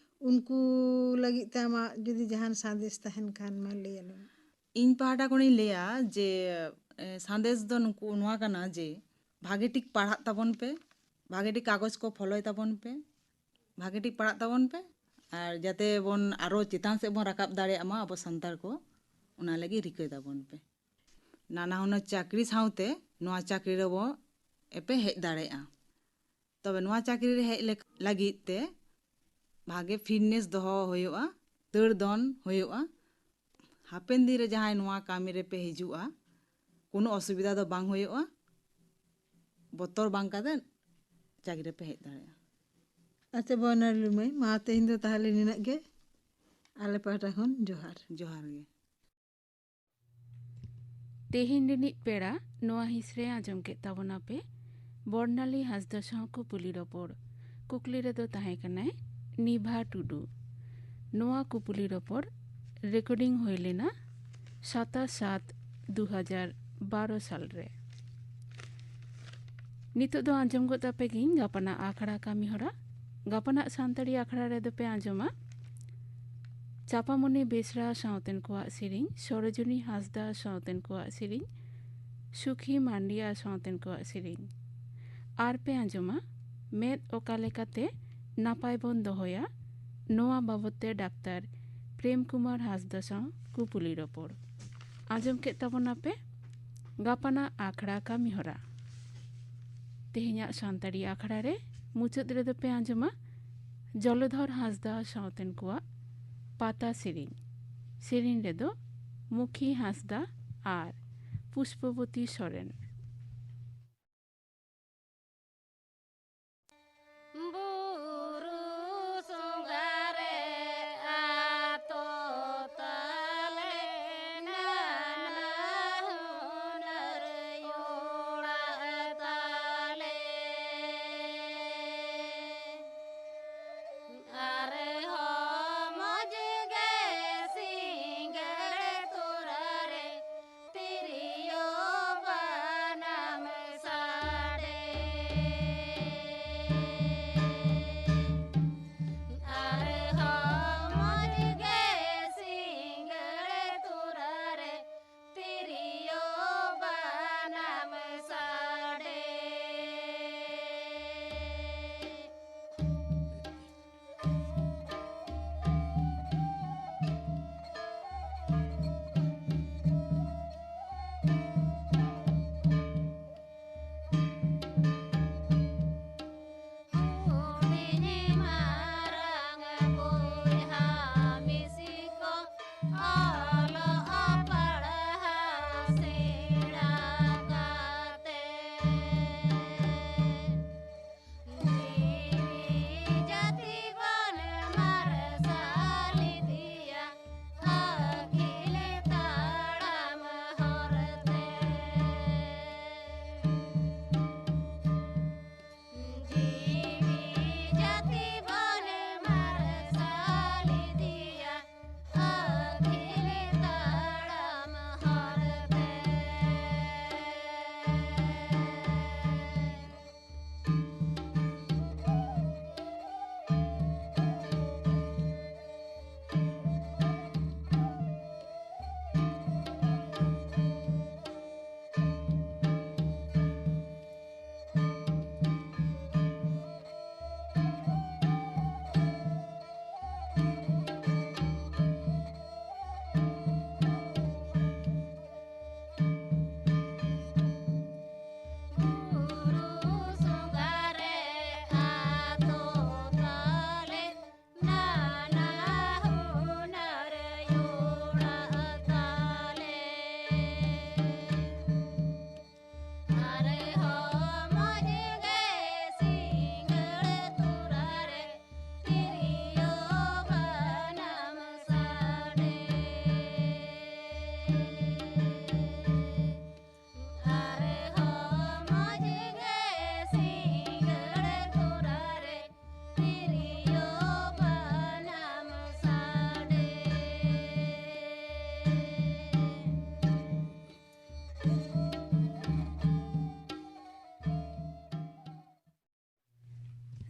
ᱩᱱᱠᱩ ᱞᱟᱹᱜᱤᱫ ᱛᱮ ᱟᱢᱟᱜ ᱡᱩᱫᱤ ᱡᱟᱦᱟᱱ ᱥᱟᱸᱫᱮᱥ ᱛᱟᱦᱮᱱ ᱠᱷᱟᱱ ᱢᱟ ᱞᱟᱹᱭ ᱟᱞᱮ ᱢᱮ᱾ ᱤᱧ ᱯᱟᱦᱴᱟ ᱠᱷᱚᱱᱤᱧ ᱞᱟᱹᱭᱟ ᱡᱮ ᱮ, ᱥᱟᱸᱫᱮᱥ ᱫᱚ ᱱᱩᱠᱩ ᱱᱚᱣᱟ ᱠᱟᱱᱟ ᱡᱮ ᱵᱷᱟᱜᱮ ᱴᱷᱤᱠ ᱯᱟᱲᱦᱟᱜ ᱛᱟᱵᱚᱱ ᱯᱮ, ᱵᱷᱟᱜᱮ ᱴᱷᱤᱠ ᱠᱟᱜᱚᱡᱽ ᱠᱚ ᱯᱷᱚᱞᱚᱭ ᱛᱟᱵᱚᱱ ᱯᱮ, ᱵᱷᱟᱜᱮ ᱴᱷᱤᱠ ᱯᱟᱲᱦᱟᱜ ᱛᱟᱵᱚᱱ ᱯᱮ, ᱟᱨ ᱡᱟᱛᱮ ᱵᱚᱱ ᱟᱨᱚ ᱪᱮᱛᱟᱱ ᱥᱮᱫ ᱵᱚᱱ ᱨᱟᱠᱟᱵ ᱫᱟᱲᱮᱭᱟᱜ ᱢᱟ ᱟᱵᱚ ᱥᱟᱱᱛᱟᱲ ᱠᱚ, ᱚᱱᱟ ᱞᱟᱹᱜᱤᱫ ᱨᱤᱠᱟᱹᱭ ᱛᱟᱵᱚᱱ ᱯᱮ᱾ ᱱᱟᱱᱟ ᱦᱩᱱᱟᱹᱨ ᱪᱟᱹᱠᱨᱤ ᱥᱟᱶᱛᱮ ᱱᱚᱣᱟ ᱪᱟᱹᱠᱨᱤ ᱨᱮᱵᱚ ᱮᱯᱮ ᱦᱮᱡ ᱫᱟᱲᱮᱭᱟᱜᱼᱟ᱾ ᱛᱚᱵᱮ ᱱᱚᱣᱟ ᱪᱟᱹᱠᱨᱤ ᱨᱮ ᱦᱮᱡ ᱞᱮᱠ- ᱞᱟᱹᱜᱤᱫ ᱛᱮ ᱵᱷᱟᱜᱮ ᱯᱷᱤᱴᱱᱮᱥ ᱫᱚᱦᱚ ᱦᱩᱭᱩᱜᱼᱟ, ᱫᱟᱹᱲ ᱫᱚᱱ ᱦᱩᱭᱩᱜᱼᱟ᱾ ᱦᱟᱯᱮᱱ ᱫᱤᱱ ᱨᱮ ᱡᱟᱦᱟᱸᱭ ᱱᱚᱣᱟ ᱠᱟᱹᱢᱤ ᱨᱮᱯᱮ ᱦᱤᱡᱩᱜᱼᱟ, ᱩᱱᱟᱹᱜ ᱚᱥᱩᱵᱤᱫᱷᱟ ᱫᱚ ᱵᱟᱝ ᱦᱩᱭᱩᱜᱼᱟ᱾ ᱵᱚᱛᱚᱨ ᱵᱟᱝ ᱠᱟᱛᱮ ᱪᱟᱹᱠᱨᱤ ᱨᱮᱯᱮ ᱦᱮᱡ ᱫᱟᱲᱮᱭᱟᱜᱼᱟ᱾ ᱟᱪᱪᱷᱟ, ᱵᱚᱨᱱᱟᱞᱤ ᱢᱟᱹᱭ, ᱢᱟ ᱛᱮᱦᱮᱧ ᱫᱚ ᱛᱟᱦᱚᱞᱮ ᱱᱤᱱᱟᱹᱜ ᱜᱮ᱾ ᱟᱞᱮ ᱯᱟᱦᱴᱟ ᱠᱷᱚᱱ ᱡᱚᱦᱟᱨ᱾ ᱡᱚᱦᱟᱨ ᱜᱮ᱾ ᱛᱮᱦᱮᱧ ᱨᱤᱱᱤᱡ ᱯᱮᱲᱟ ᱱᱚᱣᱟ ᱦᱤᱸᱥ ᱨᱮ ᱟᱸᱡᱚᱢ ᱠᱮᱫ ᱛᱟᱵᱚᱱᱟ ᱯᱮ ᱵᱚᱨᱱᱟᱞᱤ ᱦᱟᱸᱥᱫᱟ ᱥᱟᱶ ᱠᱩᱯᱩᱞᱤ ᱨᱚᱯᱚᱲ᱾ ᱠᱩᱠᱞᱤ ᱨᱮᱫᱚ ᱛᱟᱦᱮᱸ ᱠᱟᱱᱟᱭ ᱱᱤᱵᱷᱟ ᱴᱩᱰᱩ᱾ ᱱᱚᱣᱟ ᱠᱩᱯᱩᱞᱤ ᱨᱚᱯᱚᱲ ᱨᱮᱠᱚᱨᱰᱤᱝ ᱦᱩᱭ ᱞᱮᱱᱟ ᱥᱟᱛᱟᱥ ᱥᱟᱛ ᱫᱩ ᱦᱟᱡᱟᱨ ᱵᱟᱨᱚ ᱥᱟᱞ ᱨᱮ᱾ ᱱᱤᱛᱚᱜ ᱫᱚ ᱟᱸᱡᱚᱢ ᱜᱚᱫ ᱟᱯᱮ ᱜᱤᱧ ᱜᱟᱯᱟᱱᱟᱜ ᱟᱠᱷᱲᱟ ᱠᱟᱹᱢᱤ ᱦᱚᱨᱟ᱾ ᱜᱟᱯᱟᱱᱟᱜ ᱥᱟᱱᱛᱟᱲᱤ ᱟᱠᱷᱲᱟ ᱨᱮᱫᱚ ᱯᱮ ᱟᱸᱡᱚᱢᱟ ᱪᱟᱯᱟᱢᱚᱱᱤ ᱵᱮᱥᱨᱟ ᱥᱟᱶᱛᱮᱱ ᱠᱚᱣᱟᱜ ᱥᱮᱨᱮᱧ, ᱥᱚᱨᱳᱡᱤᱱᱤ ᱦᱟᱸᱥᱫᱟ ᱥᱟᱶᱛᱮᱱ ᱠᱚᱣᱟᱜ ᱥᱮᱨᱮᱧ, ᱥᱩᱠᱷᱤ ᱢᱟᱱᱰᱤᱭᱟ ᱥᱟᱶᱛᱮᱱ ᱠᱚᱣᱟᱜ ᱥᱮᱨᱮᱧ᱾ ᱟᱨ ᱯᱮ ᱟᱸᱡᱚᱢᱟ ᱢᱮᱫ ᱚᱠᱟ ᱞᱮᱠᱟᱛᱮ ᱱᱟᱯᱟᱭ ᱵᱚᱱ ᱫᱚᱦᱚᱭᱟ, ᱱᱚᱣᱟ ᱵᱟᱵᱚᱛ ᱛᱮ ᱰᱟᱠᱛᱟᱨ ᱯᱨᱮᱢ ᱠᱩᱢᱟᱨ ᱦᱟᱸᱥᱫᱟ ᱥᱟᱶ ᱠᱩᱯᱩᱞᱤ ᱨᱚᱯᱚᱲ᱾ ᱟᱸᱡᱚᱢ ᱠᱮᱫ ᱛᱟᱵᱚᱱᱟᱯᱮ ᱜᱟᱯᱟᱱᱟᱜ ᱟᱠᱷᱲᱟ ᱠᱟᱹᱢᱤ ᱦᱚᱨᱟ᱾ ᱛᱮᱦᱮᱧᱟᱜ ᱥᱟᱱᱛᱟᱲᱤ ᱟᱠᱷᱲᱟ ᱨᱮ ᱢᱩᱪᱟᱹᱫ ᱨᱮᱫᱚ ᱯᱮ ᱟᱸᱡᱚᱢᱟ ᱡᱚᱞᱚᱫᱷᱚᱨ ᱦᱟᱸᱥᱫᱟ ᱥᱟᱶᱛᱮᱱ ᱠᱚᱣᱟᱜ ᱯᱟᱛᱟ ᱥᱮᱨᱮᱧ᱾ ᱥᱮᱨᱮᱧ ᱨᱮᱫᱚ ᱢᱩᱠᱷᱤ ᱦᱟᱸᱥᱫᱟ ᱟᱨ ᱯᱩᱥᱯᱚᱵᱚᱛᱤ ᱥᱚᱨᱮᱱ᱾ ᱵᱩᱨᱩ ᱥᱚᱸᱜᱷᱟ ᱨᱮ ᱟᱛᱳ ᱛᱟᱞᱮ, ᱱᱟᱱᱟ ᱦᱩᱱᱟᱹᱨ ᱚᱲᱟᱜ ᱛᱟᱞᱮ᱾ ᱟᱨᱦᱚᱸ ᱢᱚᱡᱽ ᱜᱮ ᱥᱤᱸᱜᱟᱹᱲ ᱛᱚᱨᱟ ᱨᱮ ᱛᱤᱨᱭᱳ ᱵᱟ-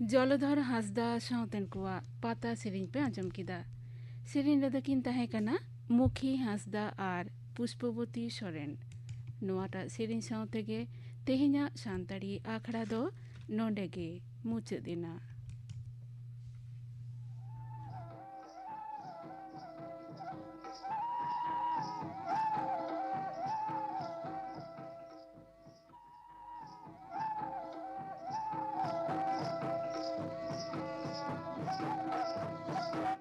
ᱡᱚᱞᱚᱫᱷᱚᱨ ᱦᱟᱸᱥᱫᱟ ᱥᱟᱶᱛᱮᱱ ᱠᱚᱣᱟᱜ ᱯᱟᱛᱟ ᱥᱮᱨᱮᱧ ᱯᱮ ᱟᱸᱡᱚᱢ ᱠᱮᱫᱟ᱾ ᱥᱮᱨᱮᱧ ᱨᱮᱫᱚ ᱠᱤᱱ ᱛᱟᱦᱮᱸ ᱠᱟᱱᱟ ᱢᱩᱠᱷᱤ ᱦᱟᱸᱥᱫᱟ ᱟᱨ ᱯᱩᱥᱯᱚᱵᱚᱛᱤ ᱥᱚᱨᱮᱱ᱾ ᱱᱚᱣᱟᱴᱟᱜ ᱥᱮᱨᱮᱧ ᱥᱟᱶ ᱛᱮᱜᱮ ᱛᱮᱦᱮᱧᱟᱜ ᱥᱟᱱᱛᱟᱲᱤ ᱟᱠᱷᱲᱟ ᱫᱚ ᱱᱚᱰᱮ ᱜᱮ ᱢᱩᱪᱟᱹᱫ ᱮᱱᱟ᱾